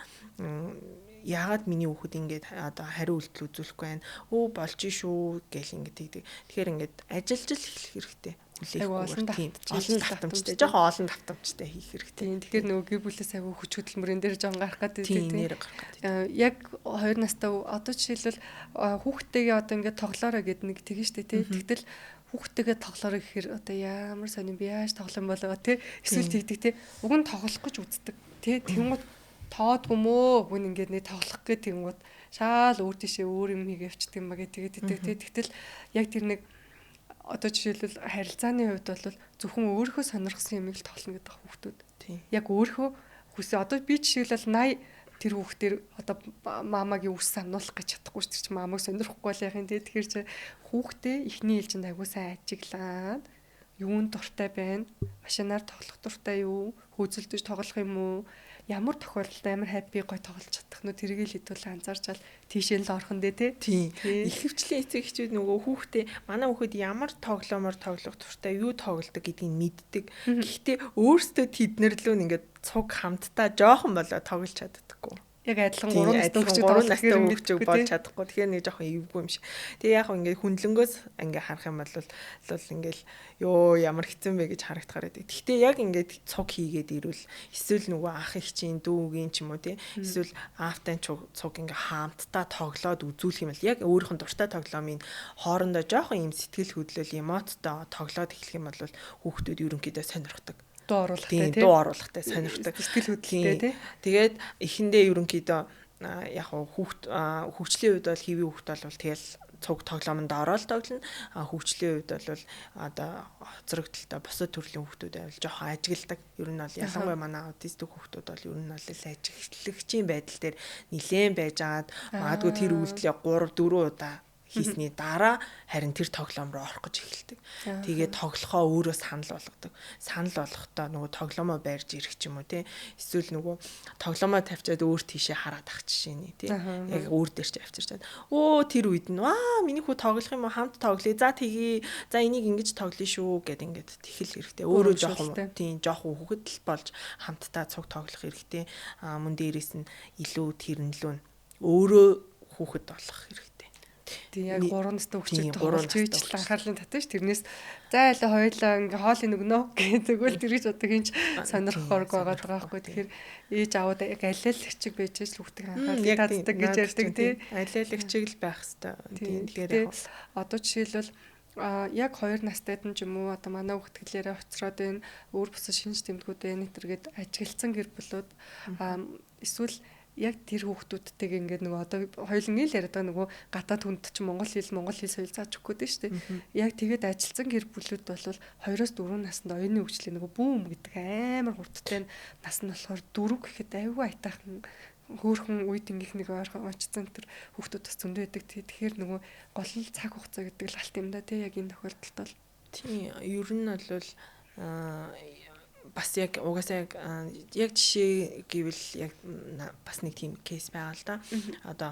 Яагаад миний хүүхэд ингээд одоо хариу үйлдэл үзүүлэхгүй байна? Өө болж шүү гэл ингээд тэгдэг. Тэгэхээр ингээд ажиллаж л эхлэх хэрэгтэй. Хүлээхгүйгээр тийм олон давтамжтай, жоохон олон давтамжтай хийх хэрэгтэй. Тийм. Тэгэхээр нөгөө гэр бүлээс айгүй хүч хөдөлмөрөн дээр жоон гарах гэдэг тийм. Гарах гэдэг. Яг 2 настай одоо жишээлбэл хүүхдтэйгээ одоо ингээд тоглоорой гэд нэг тэгэн штэ тий. Тэгтэл хүүхдтэйгээ тоглоорой гэхээр одоо ямар сонин би яаж тоглох юм болоо тий. Эсвэл тэгдэг тий. Уг нь тоглох гэж үздэг тий. Тэнгууд тоодгүй мөө хүн ингээд нэг тоглох гэ тэнгууд шаал өөр тийшээ өөр юм хийгээ явчихдаг юм ба гэ тэгээд идэг тий. Тэгтэл яг тэр нэг одоо жишээлбэл харилцааны хувьд бол зөвхөн өөрийнхөө сонирхсан юмыг л тоглоно гэдэг хүүхдүүд. Яг өөрийнхөө хүсээ одоо би жишээлбэл 80 тэр хүүхдээр одоо мамагийн үс сануулах гэж чадахгүй шүү дээ. Чи мамаг сонирхгүй бол яах юм те. Тэгэхээр чи хүүхдээ эхний ээлжинд айгуу сайн ажиглаад юунд дуртай байна? Машинаар тоглох дуртай юу? Хөөцөлдөж тоглох юм уу? Ямар тохиолдолд амар happy гой тоглож чадах нь тэрийг л хэдүүл анзаарчаал тийшээ л орхон дээ тий. Тийм. Ихэвчлэн эцэг эхчүүд нөгөө хүүхдээ манай хүүхэд ямар тоглоомор тоглох дуртай, юу тоглодог гэдгийг мэддэг. Гэхдээ өөрсдөө тэднэр лүү ингээд цуг хамтдаа жоохон болоо тоглож чаддаггүй. Яг адилхан 3 настай хүүхчүүд болж чадахгүй. Тэгэхээр нэг жоохон эвгүй юм шиг. Тэгээ яг ингээд хүндлэнгөөс ингээд харах юм бол ингээд ёо ямар хэцүү бэ гэж харагдахаар байдаг. Гэхдээ яг ингээд цуг хийгээд ирвэл эсвэл нөгөө ах их чинь дүүгийн ч юм уу тий эсвэл аавтай цуг ингээд хамтдаа тоглоод үзүүлэх юм бол яг өөрийнх нь дуртай тоглоомын хоорондоо жоохон юм сэтгэл хөдлөл эмоттой тоглоод эхлэх юм бол хүүхдүүд ерөнхийдөө сонирхдаг. Дуу оруулахтай тий. Дуу оруулахтай сонирхдаг. Сэтгэл хөдлөлтэй тий. Тэгээд эхэндээ ерөнхийдөө яг хүүхд хөгжлийн үед бол хэвийн хүүхд бол тэгэл цуг тоглоомонд ороод тоглоно. А хөгжлийн хувьд бол одоо хоцрогдолтой бусад төрлийн хүүхдүүд байвал жоохон ажигладаг. Ер нь бол ялангуяа манай аутистик хүүхдүүд бол ер нь бол ажиглагчийн байдал дээр нилээн байж агаад магадгүй тэр үйлдэлээ 3 4 удаа хийсний дараа харин тэр тоглоом руу орох гэж эхэлдэг. Тэгээд тоглохоо өөрөө санал болгодог. Санал болгохдоо нөгөө тоглоомоо барьж ирэх ч юм уу тий. Эсвэл нөгөө тоглоомоо тавьчаад өөр тийшээ хараад ах жишээ нэ тий. Яг өөр дээр ч авчирчаад. Өө тэр үед нь ваа миний хүү тоглох юм уу, хамт тоглоё. За тэгье. За энийг ингэж тоглоё шүү гэд ингээд тэгэл хэрэгтэй. Өөрөө жоохон тий жоохон хүүхэд л болж хамтдаа цуг тоглох хэрэгтэй. Аа мөн дээрээс нь илүү тэрнлүү өөрөө хүүхэд болох хэрэгтэй. Тийм яг 3 настай хүүхчүүд тоглож ийж л анхаарлын татна ш. Тэрнээс за айлаа хоёлаа ингээ хоолыг өгнө гэдэг л тэрэж одоо хинч сонирхохоорг байгаа даа байхгүй. Тэгэхээр ээж аваад яг алиалагчиг байж л хүүхдийн анхаарлыг татдаг гэж ярьдаг тий. Алиалагчиг л байх хэвээр. Тийм тэгэхээр одоо жишээлбэл яг 2 настайд нь ч юм уу одоо манай хүүхд хэлээрээ хоцроод байна, өөр бусад шинж тэмдгүүд байна гэтэргээд ажиглцсан гэр бүлүүд эсвэл яг тэр хүүхдүүдтэйг ингээд нөгөө одоо хоёулангийн л яриад байгаа нөгөө гадаад хүнд чинь монгол хэл монгол хэл соёл зааж өгөх гээд шүү дээ. Яг тэгээд ажилласан гэр бүлүүд бол 2-4 наснд оюуны хөгжлийн нөгөө бүүм гэдэг амар хурдтай нас нь болохоор 4 гэхэд айгүй аятайхан хөөхөн үе тэнгих нэг ойрхон очсон тэр хүүхдүүд бас зөндөө байдаг. Тэгэхээр нөгөө гол нь цаг хугацаа гэдэг л алт юм да тий яг энэ тохиолдолд бол. Тийм ер нь бол бас яг угаасаа яг яг жишээ гэвэл яг бас нэг тийм кейс байгаа л да. Одоо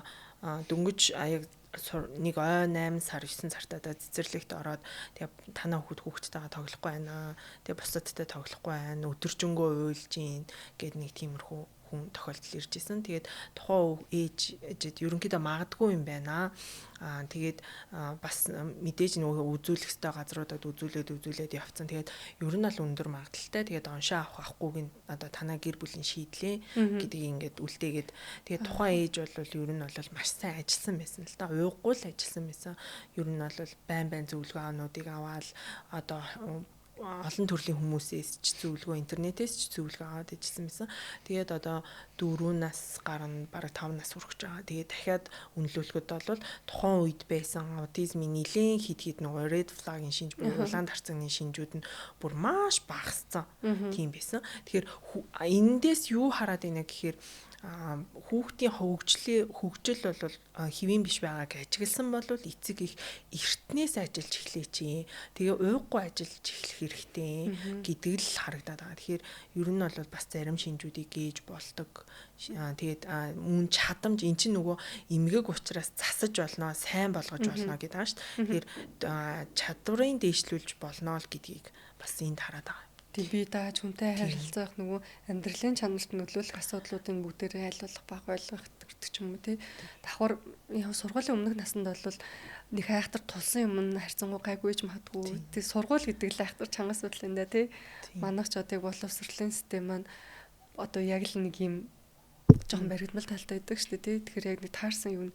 дөнгөж яг нэг ой 8 сар 9 сартаа цэцэрлэгт ороод тэгээ танаа хүүхд хүүхдтэйгээ тоглохгүй байна. Тэгээ бусадтай тоглохгүй байна. Өдөржингөө уйлж гин гэд нэг тиймэрхүү хүн тохиолдол ирж исэн. Тэгээд тухайн ээж ээжэд ерөнхийдөө магадгүй юм байна. Аа тэгээд бас мэдээж нөгөө үзүүлэх ёстой газруудад үзүүлээд үзүүлээд явцсан. Тэгээд ер нь бол өндөр магадлалтай. Тэгээд оншоо авах авахгүйг нь одоо танаа гэр бүлийн шийдлээ гэдгийг ингээд үлдээгээд тэгээд тухайн ээж бол ер нь бол маш сайн ажилласан байсан л да. Ууггүй л ажилласан байсан. Ер нь бол байн байн зөвлөгөө авнуудыг аваад одоо олон төрлийн хүмүүсээс ч зөвлөгөө, интернетээс ч зөвлөгөө аваад ижсэн байсан. Тэгээд одоо 4 нас гарна, бараг 5 нас хүрэх гэж байгаа. Тэгээд дахиад үнэлүүлэхэд бол тухайн үед байсан аутизмын нэлээд хид хид нөгөө red flag-ын шинж буюу улаан дарцаны шинжүүд нь бүр маш багассан тийм байсан. Тэгэхээр эндээс юу хараад байна гэхээр хүүхдийн хөгжлийн хөгжил бол хэвийн биш байгааг ажигласан бол эцэг их эртнээс ажиллаж эхлэе чи. Тэгээ ууггүй ажиллаж эхлэх хэрэгтэй гэдэг л харагдаад байгаа. Тэгэхээр ер нь бол бас зарим шинжүүдийг гээж болдог. Тэгээд мөн чадамж эн чинь нөгөө эмгэг учраас засаж болно, сайн болгож болно гэдэг байгаа шүү дээ. Тэгэхээр чадварын дээшлүүлж болно л гэдгийг бас энд хараад байгаа. Тийм би дааж хүнтэй харилцаах нөгөө амьдралын чанарт нөлөөлөх асуудлуудын бүгдээрээ аль болох бага ойлгох гэдэг ч юм уу тий. Давхар яг сургуулийн өмнөх наснд бол нэг айхтар тулсан юм нь харьцангуй гайгүй ч магадгүй. Тий сургууль гэдэг л айхтар чанга асуудал юм да тий. Манайх ч одоо боловсролын систем маань одоо яг л нэг юм жоохон баригдмал талтай байдаг шүү дээ тий. Тэгэхээр яг нэг таарсан юм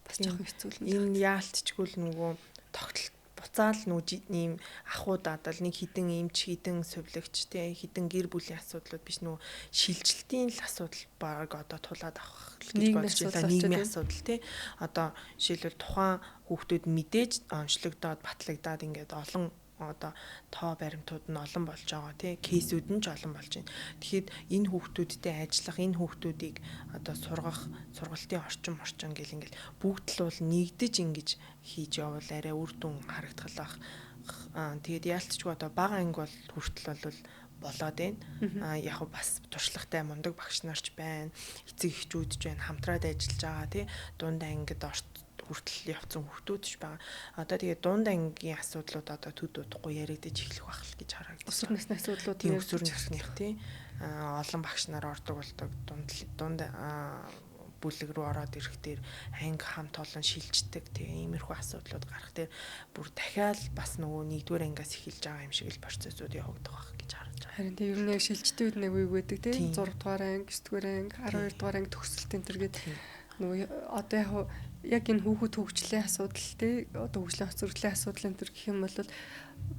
бас жоохон хэцүү л юм. Энэ яалтчгүй л нөгөө тогтолт буцаал нүү ийм ахуудаад л нэг хідэн эмч, хідэн сувилагч те хідэн гэр бүлийн асуудлууд биш нүү шилжилтийн л асуудал баг одоо тулаад авах гэж бодож байна. Нийгмийн асуудал те. Одоо жишээлбэл тухайн хүүхдүүд мэдээж онцлогдоод батлагдаад ингээд олон одоо тоо баримтууд нь олон болж байгаа тий кейсүүд нь ч олон болж байна. Тэгэхэд энэ хүүхдүүдтэй ажиллах, энэ хүүхдүүдийг одоо сургах, сургалтын орчин морчин гэл ингээл бүгд л бол нэгдэж ингэж хийж явбал арай үр дүн харагдах. Тэгээд яалтчгүй одоо бага анги бол хүртэл бол болоод байна. А яг бас туршлагатай мундаг багш нар ч байна. Эцэг эхчүүд ч байна. Хамтраад ажиллаж байгаа тий дунд ангид орт хүртэл явцсан хүүхдүүд ч байгаа. Одоо тэгээд дунд ангийн асуудлууд одоо төд удахгүй яригдаж эхлэх байх л гэж харагдаж. Өсвөр насны асуудлууд тийм өсвөр насных тий олон багш нар ордог болдог дунд дунд бүлэг рүү ороод ирэх дээр анги хамт олон шилждэг тийм иймэрхүү асуудлууд гарах дээр бүр дахиад бас нөгөө нэгдүгээр ангиас эхэлж байгаа юм шиг л процессууд явагдах байх гэж харж байгаа. Харин тийм ер нь яг шилжтийн үед нэг үе байдаг тийм 6 дугаар анги, 9 дугаар анги, 12 дугаар анги төгсөлт энэ төр гээд нөгөө одоо яг яг энэ хүүхэд хөгжлийн асуудал тий одоо хөгжлийн хоцрогдлын асуудал энэ төр гэх юм бол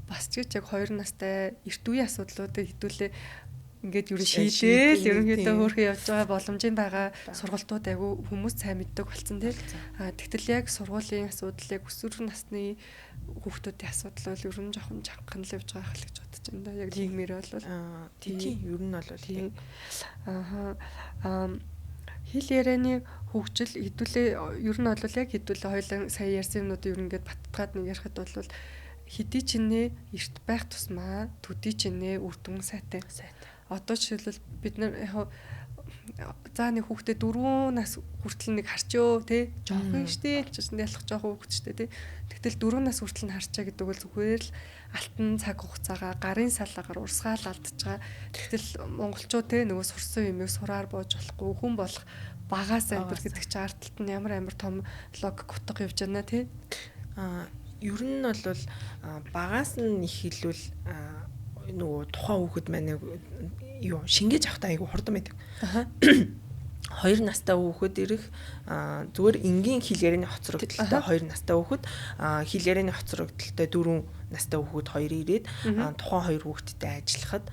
бас ч гэж яг 2 настай эрт үеийн асуудлуудыг хэдүүлээ Ингээд ер нь шийдээл ерөнхийдөө хөөрхөн явж байгаа боломжийн байгаа сургалтууд айгүй хүмүүс сайн мэддэг болсон тий. А тэгтэл яг сургуулийн асуудал яг өсвөр насны хүүхдүүдийн асуудал бол ер нь жоохон чангахан л явж байгаа хэл гэж бодож байна да. Яг нийгмээр бол тийм ер нь бол тийм. Ааха. Хэл ярианы хөгжил хэдүүлээ ер нь бол яг хэдүүлээ хоёулаа сая ярьсан юмнууд ер нь ингээд баттгаад нэг ярихад бол хэдий ч нэ эрт байх тусмаа төдий ч нэ үр дүн сайтай. Одоо жишээлбэл бид нар яг за нэг хүүхдээ 4 нас хүртэл нэг харчөө тий жоохон штэ гэж ялах жоохон хүүхэд штэ тий. Тэгтэл 4 нас хүртэл нь харчаа гэдэг бол зүгээр л алтан цаг хугацаагаа гарын салаагаар урсгаал алдчихгаа. Тэгтэл монголчууд тий нөгөө сурсан юмыг сураар боож болохгүй хүн болох багаас амбар гэдэг чинь ард талд нь ямар амар том логик утга явж байна тий. А ер нь бол багаас нь их хэлвэл нөгөө тухайн хүүхэд маань юу шингээж авахтаа айгу хурдан байдаг. 2 настай хүүхэд ирэх зүгээр энгийн хэл ярианы хоцрогдолтой 2 настай хүүхэд хэл ярианы хоцрогдолтой 4 настай хүүхэд 2 ирээд тухайн хоёр хүүхэдтэй ажиллахад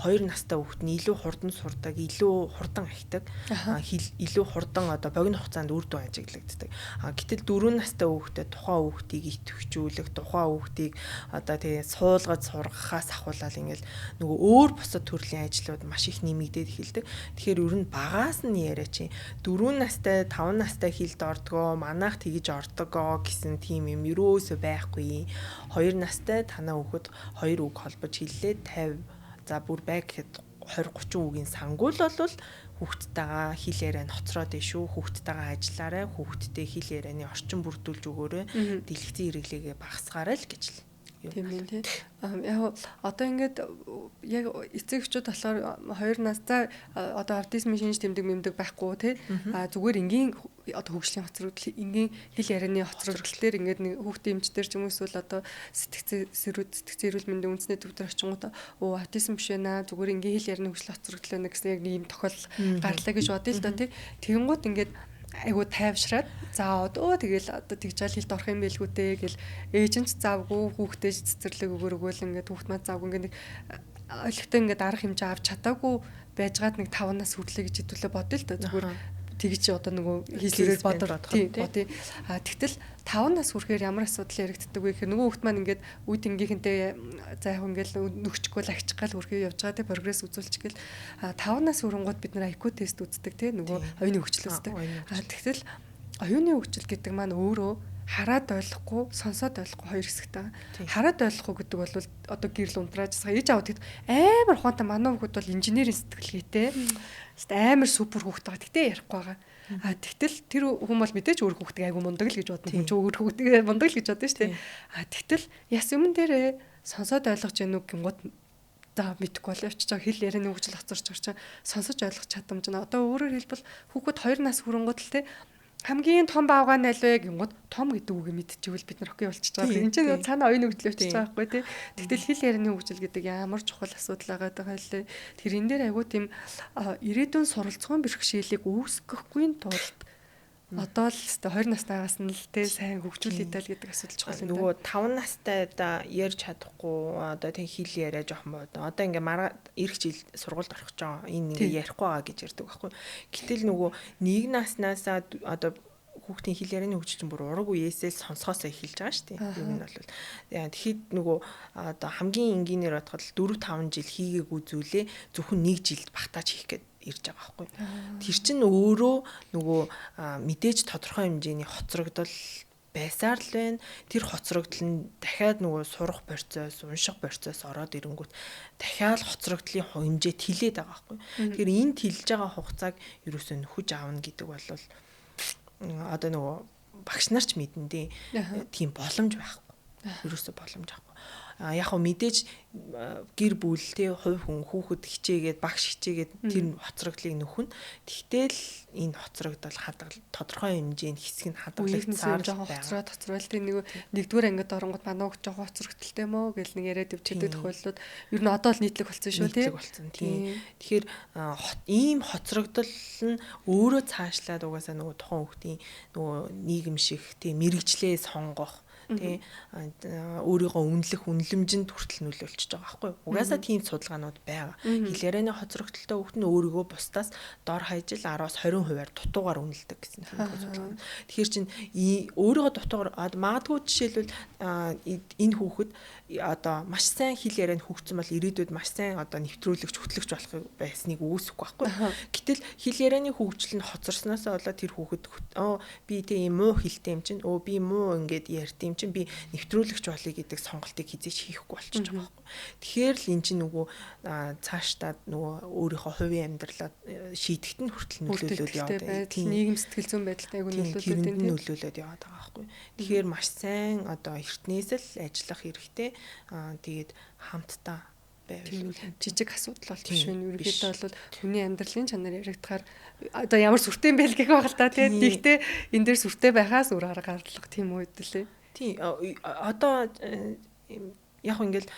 2 настай хүүхэд нь илүү хурдан сурдаг, илүү хурдан ахидаг, хэл илүү хурдан одоо богино хугацаанд үр дүн ажиглагддаг. Гэтэл 4 настай хүүхдэд тухайн хүүхдийг идэвхжүүлэх, тухайн хүүхдийг одоо тэгээ суулгаж сургахаас ахуулаад ингээл нөгөө өөр бусад төрлийн ажлууд маш их нэмэгдээд эхэлдэг. Тэгэхээр ер нь багаас нь яриа чи 4 настай, 5 настай хилд ордгоо, манайх тэгж ордогоо гэсэн тийм юм ерөөсөө байхгүй. 2 настай танаа хүүхэд 2 үг холбож хэллээ 50 за бүр бай гэхэд 20 30 үгийн сангуул бол хүүхдтэйгээ хэл яриа нь хоцроод дээ шүү. Хүүхдтэйгээ ажиллаарай, хүүхдтэй хэл ярианы орчин бүрдүүлж өгөөрэй, дэлгэцийн хэрэглээгээ багасгаарай л гэж л. Тийм ээ тий. Яг одоо ингээд яг эцэг эхчүүд болохоор 2 нас за одоо аутизмын шинж тэмдэг мэмдэг байхгүй тий. А зүгээр энгийн одоо хөгжлийн хоцрогдол, энгийн хэл ярианы хоцрогдол дээр ингээд нэг хүүхдийн эмчтэр ч юм уу эсвэл одоо сэтгцэн эрүүл мэндийн үндэсний төв дээр очингуудаа өө аутизм биш ээ наа зүгээр энгийн хэл ярианы хөгжлийн хоцрогдол байна гэсэн яг нэг юм тохиолдол гарлаа гэж бодъё л доо тий. Тэгэнгүүт ингээд айгу тайвшраад за одоо тэгэл одоо тэгж жаал хилд орох юм байлгүй дээ гэл ээж нь ч завгүй хүүхдээ ч цэцэрлэг өгөөргөөл ингээд хүүхд маа завгүй ингээд нэг олигтой ингээд арга хэмжээ авч чадаагүй байжгаад нэг 5 нас хүрлээ гэж хэдүүлээ бодъё л доо зүгээр тэгж одоо нөгөө хийсвэрээр бодох тий. А тэгтэл 5 нас хүрэхээр ямар асуудал яригддаг вэ гэхээр нөгөө хүүхд маань ингээд үе тэнгийнхэнтэй за яг ингээд нөхчихгүй л агчих гал хүрхээ явж байгаа тий прогресс үзүүлчих гэл 5 нас хүрэнгууд бид нар IQ тест үздэг тий нөгөө оюуны хөгжил үздэг. А тэгтэл оюуны хөгжил гэдэг маань өөрөө хараад ойлгохгүй, сонсоод ойлгохгүй хоёр хэсэгтэй. Хараад ойлгохгүй гэдэг бол одоо гэрэл унтрааж байгаа. Ээж аав тэгэд амар ухаантай манай хүүхэд бол инженерийн сэтгэлгээтэй. Амар супер хүүхэд байгаа. Тэгтээ ярихгүй байгаа. А тэгтэл тэр хүн бол мэдээж өөр хүүхдийг айгу мундаг л гэж бодно. Хүн ч өөр хүүхдийг мундаг л гэж бодно шүү дээ. А тэгтэл яс юмн дээрээ сонсоод ойлгож гэнэ үг гингууд за мэдэхгүй бол явчих жаа хэл ярианы хөгжил хоцорч орчин сонсож ойлгох чадамж нь. Одоо өөрөөр хэлбэл хүүхэд 2 нас хүрэнгууд л те хамгийн том баавгай нь аль вэ гингууд том гэдэг үгийг мэдчихвэл бид нар окей болчихж байгаа. Энд чинь цаана оюун хөгжил явчихж байгаа байхгүй тий. Тэгтэл хэл ярианы хөгжил гэдэг ямар чухал асуудал байгаа даа лээ. Тэр энэ дээр айгуу тийм ирээдүйн суралцгын бэрхшээлийг үүсгэхгүй тулд одоо л өстой 20 настайгаас нь л тий сайн хөгжүүлээ даа л гэдэг асуудал чухал юм. Нөгөө 5 настай да ярьж чадахгүй одоо тий хэл яриа жоохон бод. Одоо ингээ марга эх жил сургуульд орох гэж байгаа. Энэ ингээ ярихгүй байгаа гэж ярьдаг байхгүй. Гэтэл нөгөө 1 наснаасаа одоо хүүхдийн хэл ярианы хөгжил чинь бүр ураг үеэсээ сонсохоосоо эхэлж байгаа шүү дээ. Ер нь бол тэгэхэд нөгөө одоо хамгийн энгийнээр бодоход 4 5 жил хийгээгүй зүйлээ зөвхөн 1 жилд багтааж хийх гээд ирж байгаа байхгүй. Тэр чинь өөрөө нөгөө мэдээж тодорхой хэмжээний хоцрогдол байсаар л байна. Тэр хоцрогдол нь дахиад нөгөө сурах процесс, унших процесс ороод ирэнгүүт дахиад хоцрогдлын хэмжээ тэлээд байгаа байхгүй. Тэгэхээр энэ тэлж байгаа хугацааг ерөөсөө нөхөж аавна гэдэг бол одоо нөгөө багш нар ч мэдэн дээ. Тийм боломж байхгүй. Ерөөсөө боломж байхгүй. Яг хөө мэдээж гэр бүл те хувь хүн хүүхэд хичээгээд багш хичээгээд тэр хоцрогдлыг нөхөн. Тэгтэл энэ хоцрогдол хадгал тодорхой хэмжээнд хэсэг нь хадгалагдсаар жоохон хоцроод хоцроол те нэг нэгдүгээр ангид оронгод манай хүүхд жоохон хоцрогдолтой юм уу гэл нэг яриад явчихдаг тохиолдлууд ер нь одоо л нийтлэг болсон шүү те. Нийтлэг болсон тийм. Тэгэхээр ийм хоцрогдол нь өөрөө цаашлаад угаасаа нөгөө тухайн хүүхдийн нөгөө нийгэмших те мэрэгчлээ сонгох тий өөрийгөө үнэлэх үнэлэмжинд хүртэл нөлөөлчихөж байгаа байхгүй юу. Угаасаа тийм судалгаанууд байгаа. Хэл ярианы хоцрогдолтой хүүхэд нь өөрийгөө бусдаас дор хаяж л 10-аас 20%-аар дутуугаар үнэлдэг гэсэн тийм судалгаа. Тэгэхээр чин өөрийгөө дутуугаар магадгүй жишээлбэл энэ хүүхэд одоо маш сайн хэл ярианд хөгжсөн бол ирээдүйд маш сайн одоо нэвтрүүлэгч хөтлөгч болох байсныг үүсэхгүй байхгүй. Гэтэл хэл ярианы хөгжил нь хоцорсноос болоод тэр хүүхэд би тийм муу хэлтэй юм чинь би муу ингээд ярьд юм чинь би нэвтрүүлэгч болъё гэдэг сонголтыг хизээч хийхгүй болчихж байгаа байхгүй. Тэгэхээр л эн чинь нөгөө цаашдаа нөгөө өөрийнхөө хувийн амьдралаа шийдэхт нь хүртэл нөлөөлөд яваад байна. Нийгэм сэтгэл зүйн байдалд айгүй нөлөөлөд байна. Нөлөөлөд яваад байгаа байхгүй. Тэгэхээр маш сайн одоо эртнээс л ажиллах хэрэгтэй. Тэгээд хамтдаа байвал жижиг асуудал бол биш вэ. Ерөнхийдөө бол хүний амьдралын чанар яригдахаар одоо ямар сүртэй юм бэ гэх байх л та тий. Тэгтээ энэ дээр сүртэй байхаас өөр арга гаргалах тийм үү лээ. Тий. Одоо яг ингээл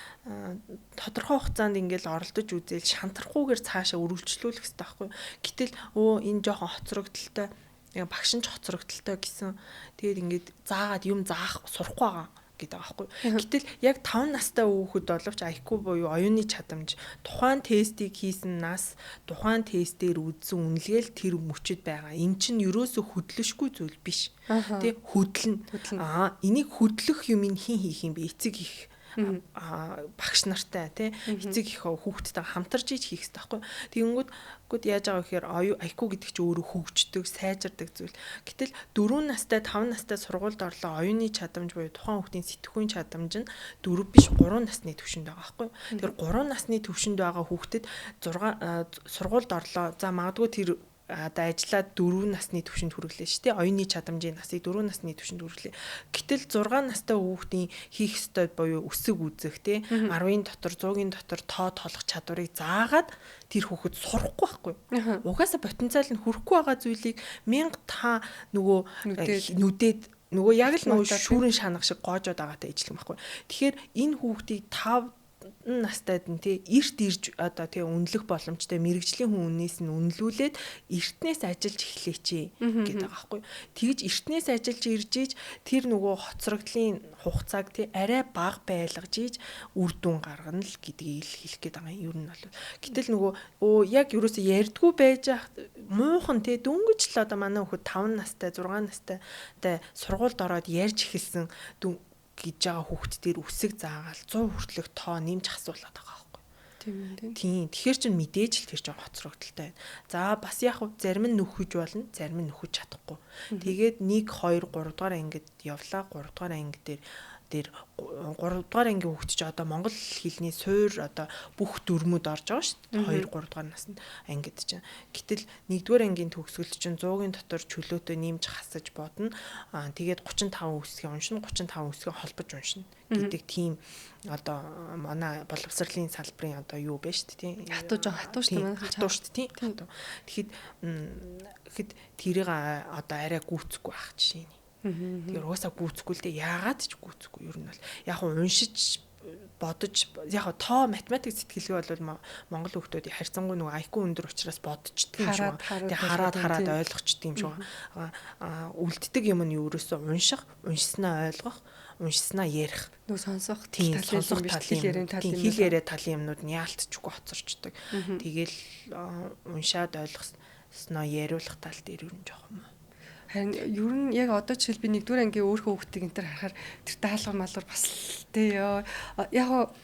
тодорхой хугацаанд ингээл оролдож үзээл шантрахгүйгээр цаашаа үргэлжлүүлэх хэрэгтэй байхгүй. Гэтэл энэ жоохон хоцрогдолтой багш нь ч хоцрогдолтой гэсэн. Тэгээд ингээд заагаад юм заах сурахгүй байгаа гэдэг байгаа байхгүй. Гэтэл яг 5 настай хүүхэд боловч IQ буюу оюуны чадамж тухайн тестийг хийсэн нас тухайн тестээр үзсэн үнэлгээл тэр мөчөд байгаа. Эн чинь ерөөсө хөдлөшгүй зүйл биш. Тэ хөдлөн. Энийг хөдлөх юм хэн хийх юм бэ? Эцэг их багш нартай тий эцэг их хүүхэдтэй хамтарч иж хийх хэрэгтэй байхгүй. Тэгэнгүүт гүд яаж байгаа гэхээр IQ гэдэг чинь өөрөө хөгждөг, сайжирдаг зүйл. Гэтэл 4 настай, 5 настай сургуульд орлоо оюуны чадамж буюу тухайн хүүхдийн сэтгхүүн чадамж нь 4 биш 3 насны түвшинд байгаа байхгүй. Тэгэхээр 3 насны түвшинд байгаа хүүхдэд 6 сургуульд орлоо. За магадгүй тэр одоо ажиллаад 4 насны түвшинд хүргэлээ шүү дээ. Оюуны чадамжийн насыг 4 насны түвшинд хүргэлээ. Гэтэл 6 настай хүүхдийн хийх ёстой буюу өсөг үзэх тий 10-ын дотор 100-ын дотор тоо тоолох чадварыг заагаад тэр хүүхэд сурахгүй байхгүй. Угаасаа потенциал нь хүрхгүй байгаа зүйлийг мянга та нөгөө нүдээд нөгөө яг л нөгөө шүүрэн шанах шиг гоожоод байгаатай ижилхэн байхгүй. Тэгэхээр энэ хүүхдийг 5 настайд нь тий эрт ирж одоо тий үнэлэх боломжтой мэрэгжлийн хүн үнээс нь үнэлүүлээд эртнээс ажиллаж эхлэеч гэдэг байгаа байхгүй. Тэгж эртнээс ажиллаж ирж иж тэр нөгөө хоцрогдлын хугацааг тий арай бага байлгаж иж үр дүн гаргана л гэдгийг л хэлэх гээд байгаа юм ер нь бол. Гэтэл нөгөө яг ерөөсөө ярьдгүй байж муухан тий дөнгөж л одоо манай хүүхэд 5 настай 6 настай тий сургуульд ороод ярьж эхэлсэн гэж байгаа хүүхд дээр үсэг заагаал 100 хүртэлх тоо нэмж асуулаад байгаа байхгүй. Тийм ээ. Тийм. Тэгэхээр чин мэдээж л тэр чинь хоцрогдолтой байна. За бас яг зарим нь нөхөж болно, зарим нь нөхөж чадахгүй. Тэгээд 1 2 3 дугаар ангид явлаа. 3 дугаар анги дээр 3 дугаар ангийн хүүхд чи одоо монгол хэлний суур одоо бүх дүрмүүд орж байгаа шүү дээ. 2 3 дугаар наснд ангид чинь. Гэтэл 1 дугаар ангийн төгсгөлд чинь 100-ын дотор чөлөөтэй нэмж хасаж бодно. Тэгээд 35 үсгийг уншина, 35 үсгийг холбож уншина гэдэг тийм одоо манай боловсролын салбарын одоо юу бэ шүү дээ тийм. Хатуу жоо хатуу шүү дээ. Хатуу шүү дээ тийм. Хатуу. Тэгэхэд тэрийг одоо арай гүйцэхгүй байх жишээ нь. Тэгэхээр угаасаа гүйцэхгүй л дээ. Яагаад ч гүйцэхгүй ер нь бол яг уншиж бодож яг тоо математик сэтгэлгээ бол монгол хүүхдүүд харьцангуй нөгөө IQ өндөр учраас бодчихдаг юм шиг байна. Тэгээ хараад ойлгочдөг юм шиг байна. Үлддэг юм нь ерөөсөө унших, уншсанаа ойлгох, уншсанаа ярих. Нөгөө сонсох талын хэл яриа талын юмнууд нь яалтчгүй хоцорчдөг. Тэгэл уншаад ойлгосноо яриулах тал дээр ер нь жоохон юм. Харин ер нь яг одоо жишээл би нэгдүгээр ангийн өөрхөн хүүхдийг энэ төр харахаар тэр даалгавар малгар бас л тэ ёо. Яг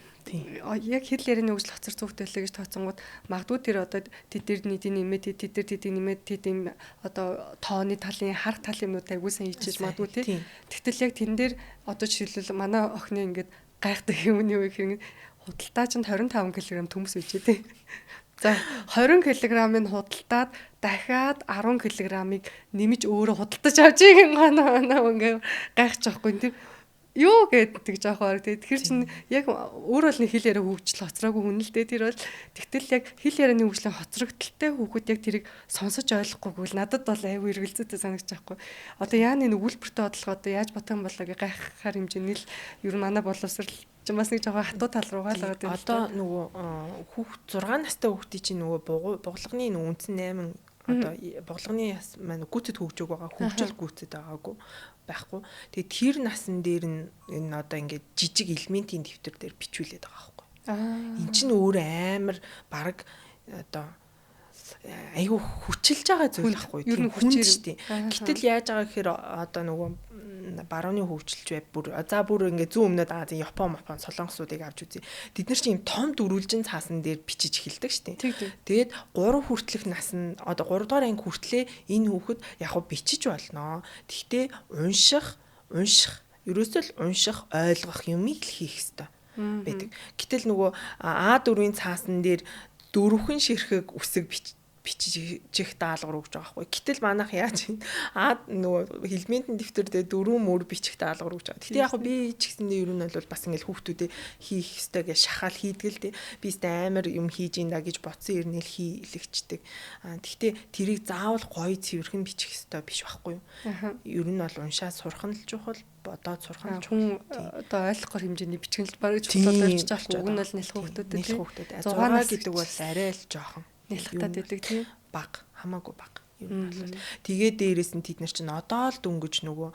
яг хэл ярианы хөгжил хоцор зүгтэй лээ гэж тооцонгууд магадгүй тэр одоо тэд тэр нийтийн нэмээд тэд тэр тэдийг нэмээд тэд юм одоо тооны талын харах талын юмнууд айгуу сайн хийчихэж магадгүй тий. Тэгтэл яг тэн дээр одоо жишээлбэл манай охины ингээд гайхдаг юм нь юу гэхээр худалдаа чинь 25 кг төмс үйжээ тий. За 20 кг-ыг худалдаад дахиад 10 кг-ыг нэмж өөрөө худалдаж авч ийм гана ингээ гайхаж байхгүй тэр юу гэдэг жоох баг. Тэгэхээр чин яг өөр бол нэг хэл яриа хөгжил хоцроогүй хүн л дээ. Тэр бол тэгтэл яг хэл ярианы хөгжлийн хоцрогдолтой хүүхэд яг тэрийг сонсож ойлгохгүйг л надад бол айгүй эргэлзээтэй санагдаж байхгүй. Одоо яаны нэг үйлдвэртэй бодлого одоо яаж бодох юм болоо гэ гайхахаар хэмжээний л ер нь манай боловсрал чинь бас нэг жоохон хатуу тал руугаа л байгаа юм. Одоо нөгөө хүүхд 6 настай хүүхдийн чинь нөгөө буглагны нөгөө үндсэн 8 Одоо боглогны яс маань гүйцэд хөгжөөг байгаа. Хөгжил гүйцэд байгаагүй байхгүй. Тэгээ тэр насан дээр нь энэ одоо ингээд жижиг элементийн дэвтэр дээр бичүүлээд байгаа байхгүй. Эн чинь өөр амар баг одоо айгүй хүчилж байгаа зүйл байхгүй. Тийм хүнд шүү дээ. Гэтэл яаж байгаа гэхээр одоо нөгөө барууны хөгжилч бай бүр за бүр ингээ зүүн өмнөд Азийн Япон, Солонгосуудыг авч үзье. Тэд нар чинь юм том дөрвөлжин цаасан дээр бичиж эхэлдэг шүү дээ. Тэгээд 3 хүртэлх нас нь одоо 3 дугаар анги хүртлээ энэ хүүхэд яг хөө бичиж болно. Тэгтээ унших ерөөсөө л унших, ойлгох юмыг л хийх ёстой байдаг. Гэтэл нөгөө А4-ийн цаасан дээр дөрвөн ширхэг үсэг бичих даалгавар өгч байгаа байхгүй. Гэтэл манайх яаж юм? Аа нөгөө элементийн дэвтэр дээр дөрвөн мөр бичих даалгавар өгч байгаа. Гэтэ яг би ч гэсэндээ ер нь бол бас ингээл хүүхдүүдээ хийх ёстой гэж шахаал хийдэг л дээ. Би өстэй амар юм хийж ин да гэж бодсон ирнэл хийлэгчдэг. Аа тэгтээ тэрийг заавал гоё цэвэрхэн бичих ёстой биш байхгүй юу? Ер нь бол уншаа сурах нь л чухал, бодоод сурах нь чухал. Одоо ойлгохоор хэмжээний бичгэн л бараг чухал болчих жоох. Уг нь бол нялх хүүхдүүдэд 6 гэдэг бол арай л жоохон нялхтаад байдаг тийм баг хамаагүй баг ер нь бол. Тэгээд дээрээс нь тэд нар чинь одоо л дөнгөж нөгөө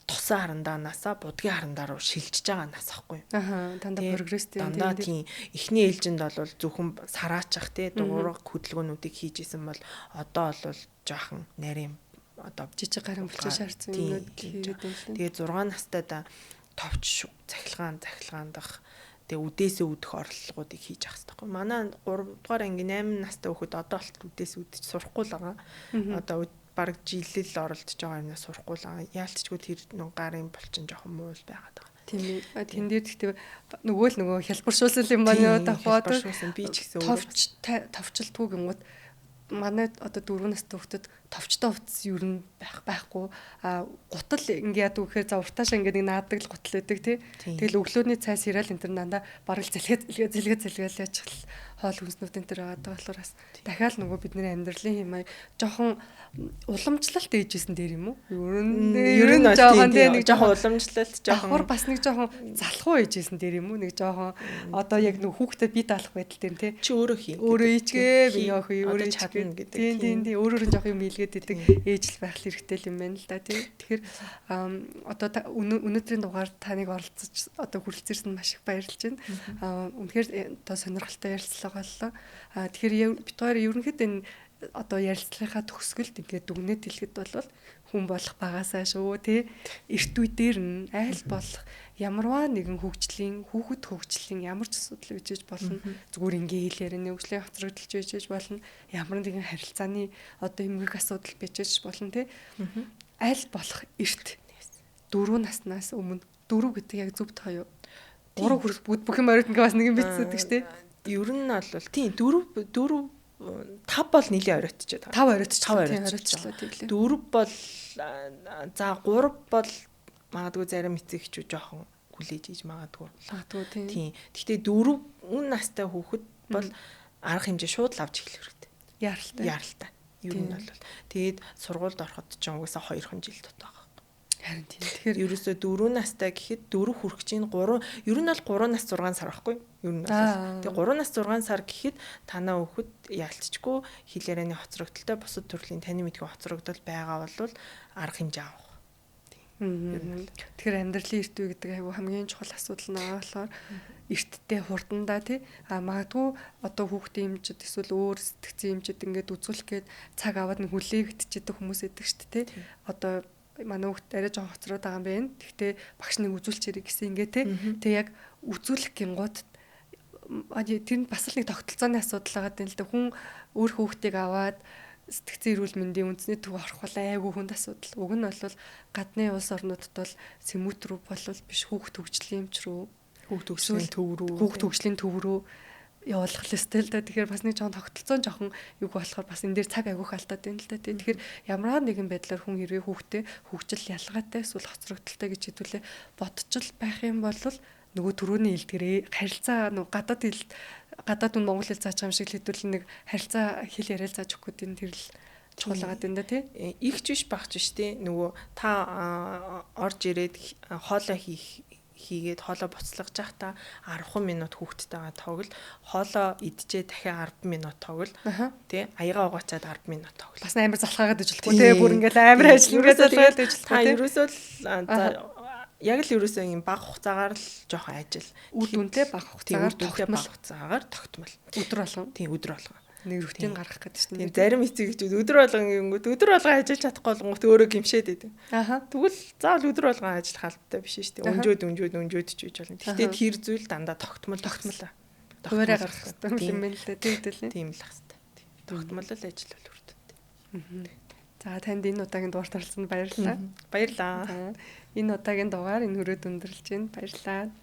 тосон харандаанасаа будгийн харандаа руу шилжиж байгаа нас ахгүй. Аха, дандаа прогресс тийм. Дандаа тийм. Эхний ээлжинд бол зөвхөн сараачих тий дуурга хөдөлгөөнүүдийг хийж исэн бол одоо бол жоохон нарийн одоо жижиг гарын булчин шаардсан юмнууд хийгээд байна. Тэгээд 6 настай да товч цахилгаан дах тэгээ үдээсээ үдэх оролдлогоодыг хийж явах хэрэгтэй байхгүй. Манай 3 дугаар анги 8 настай хүүхэд одоо болтол үдээс үдэж сурахгүй л байгаа. Одоо бараг жилэл оролдож байгаа юмнаас сурахгүй л байгаа. Яалтчгүй тэр нэг гарын булчин жоохон муу л байгаад байгаа. Тийм ээ. Тэн дээр гэхдээ нөгөө л нөгөө хялбаршуулсан юм байна уу давхаа. Би ч гэсэн товчлтгүй гингууд манай одоо 4 настай хүүхдэд товчтой хувцас ер нь байхгүй. А гутал ингээ яадаг гэхээр за уртаашаа ингээ нэг наадаг л гутал байдаг тий. Тэгэл өглөөний цай сериал энэ төр дандаа бараг зэлгээ яачих л хоол хүнснүүд энэ төр байгаа болохоор бас дахиад нөгөө бидний амьдралын хэм маяг жоохон уламжлалт ээжсэн дээр юм уу? Ер нь жоохон тий нэг жоохон уламжлалт жоохон давхар бас нэг жоохон залхуу ээжсэн дээр юм уу? Нэг жоохон одоо яг нэг хүүхдэд би даалах байдал дээр тий. Чи өөрөө хий. Өөрөө ичгээ би явах өөрөө чадна гэдэг. Тийм тийм өөрөөр нь жоохон юм илгээд идэг ээж л байх хэрэгтэй юм байна л да тий. Тэгэхээр одоо өнөөдрийн дугаар таныг оролцож одоо хүрэлцээрсэн маш их баярлж байна. Үнэхээр одоо сонирхолтой ярилцлага боллоо. Тэгэхээр бид хоёр ерөнхийдөө энэ одоо ярилцлагынхаа төгсгөлд ингээд дүгнэлт хэлэхэд бол хүн болох багасаа шүү тий. Эрт үе дээр нь айл болох ямарваа нэгэн хөгжлийн хүүхэд хөгжлийн ямар ч асуудал үүсэж болно. Зүгээр ингээ хэл ярианы хөгжлийн хоцрогдолж үүсэж болно. Ямар нэгэн харилцааны одоо эмгэг асуудал бичиж болно тий. Аль болох эрт 4 наснаас өмнө 4 гэдэг яг зөв тоо юу? 3 хүрэх бүх юм оройт ингээ бас нэг юм бичсэн шүү дээ. Ер нь бол тийм 4 4 5 бол нэлийн оройтчихэд байгаа. 5 оройтчлаа. Тийм оройтчлаа тэглээ. 4 бол за 3 бол магадгүй зарим эцэг эхчүүд жоохон хүлээж иж магадгүй. Магадгүй тийм. Тийм. Гэхдээ 4 настай хүүхэд бол арга хэмжээ шууд л авч эхлэх хэрэгтэй. Яаралтай. Яаралтай. Ер нь бол тэгээд сургуульд ороход ч угаасаа 2хан жил дутаа байгаа. Харин тийм. Тэгэхээр ерөөсөө 4 настай гэхэд 4 хүрэх чинь 3 ер нь бол 3 нас 6 сар байхгүй юу? Ер нь бол. Тэгээ 3 нас 6 сар гэхэд танаа хүүхэд яалтчгүй хэл ярианы хоцрогдолтой бусад төрлийн таны мэдгүй хоцрогдол байгаа бол арга хэмжээ авах. Тэгэхээр амьдралын эрт үе гэдэг айгүй хамгийн чухал асуудал нь байгаа болохоор эртдээ хурдандаа тий а магадгүй одоо хүүхдийн эмчид эсвэл өөр сэтгцэн эмчид ингээд үзүүлэх гээд цаг аваад нь хүлээгдчихэдэг хүмүүс идэг шүү дээ тий. Одоо манай хүүхд арай жоохон хоцроод байгаа юм байна. Гэхдээ багш нэг үзүүлчихэрэй гэсэн ингээ тий. Тэг яг үзүүлэх гингууд тэр нь бас л нэг тогтолцооны асуудал байгаа юм л да. Хүн өөр хүүхдийг аваад сэтгцэн эрүүл мэндийн үндэсний төв орох бол айгүй хүнд асуудал. Уг нь бол гадны улс орнуудад бол сэмүүт рүү болвол биш хүүхд хөгжлийн эмч рүү, хүүхд хөгжлийн төв рүү, хүүхд хөгжлийн төв рүү явуулах ёстой л да. Тэгэхээр бас нэг жоохон тогтолцоон жоохон юг болохоор бас энэ дээр цаг агиух алдаад байна л да. Тэгэхээр ямар нэгэн байдлаар хүн хэрвээ хүүхдээ хөгжил ялгаатай эсвэл хоцрогдолтой гэж хэдүүлээ бодчил байх юм бол нөгөө төрөний илтгэрээ харилцаа нөгөө гадаад хэл гадаад нь монгол хэл зааж байгаа юм шиг л хэдүүл нэг харилцаа хэл яриа л зааж өгөх гэдэг нь тэр л чухал байгаа юм да тий. Игч биш багч биш тий. Нөгөө та орж ирээд хоолой хийх хийгээд хоолоо буцлагаж байхдаа 10 минут хүүхдтэйгээ тоглол, хоолоо идчихээ дахиад 10 минут тоглол, тий, аягаа угаачаад 10 минут тоглол. Бас амар залхаагаад ажиллахгүй тий, бүр ингээл амар ажил ингээд залхаагаад ажиллахгүй тий. Ерөөсөө л яг л ерөөсөө юм бага хугацаагаар л жоохон ажил. Үр дүнтэй бага хугацаагаар тогтмол. Хугацаагаар тогтмол. Өдөр болгон. Тийм, өдөр болгон. Нэг рутин гаргах гэдэг чинь. Тийм, зарим эцэг эхчүүд өдөр болгон гингүүд өдөр болгон ажиллаж чадахгүй болгонгот өөрөө гимшээд байдаг. Тэгвэл заавал өдөр болгон ажиллах албатай биш шүү дээ. Өнжөөд өнжөөд өнжөөд ч гэж болно. Гэхдээ тэр зүйл дандаа тогтмол тогтмол. Хуваараа гаргах хэрэгтэй юм байна л дээ. Тийм. Тийм л ах хэрэгтэй. Тогтмол л ажил бол үр дүнтэй. За, танд энэ удаагийн дугаарт оролцсонд баярлалаа. Баярлалаа. Энэ удаагийн дугаар энэ хүрээд өндөрлөж байна. Баярлалаа.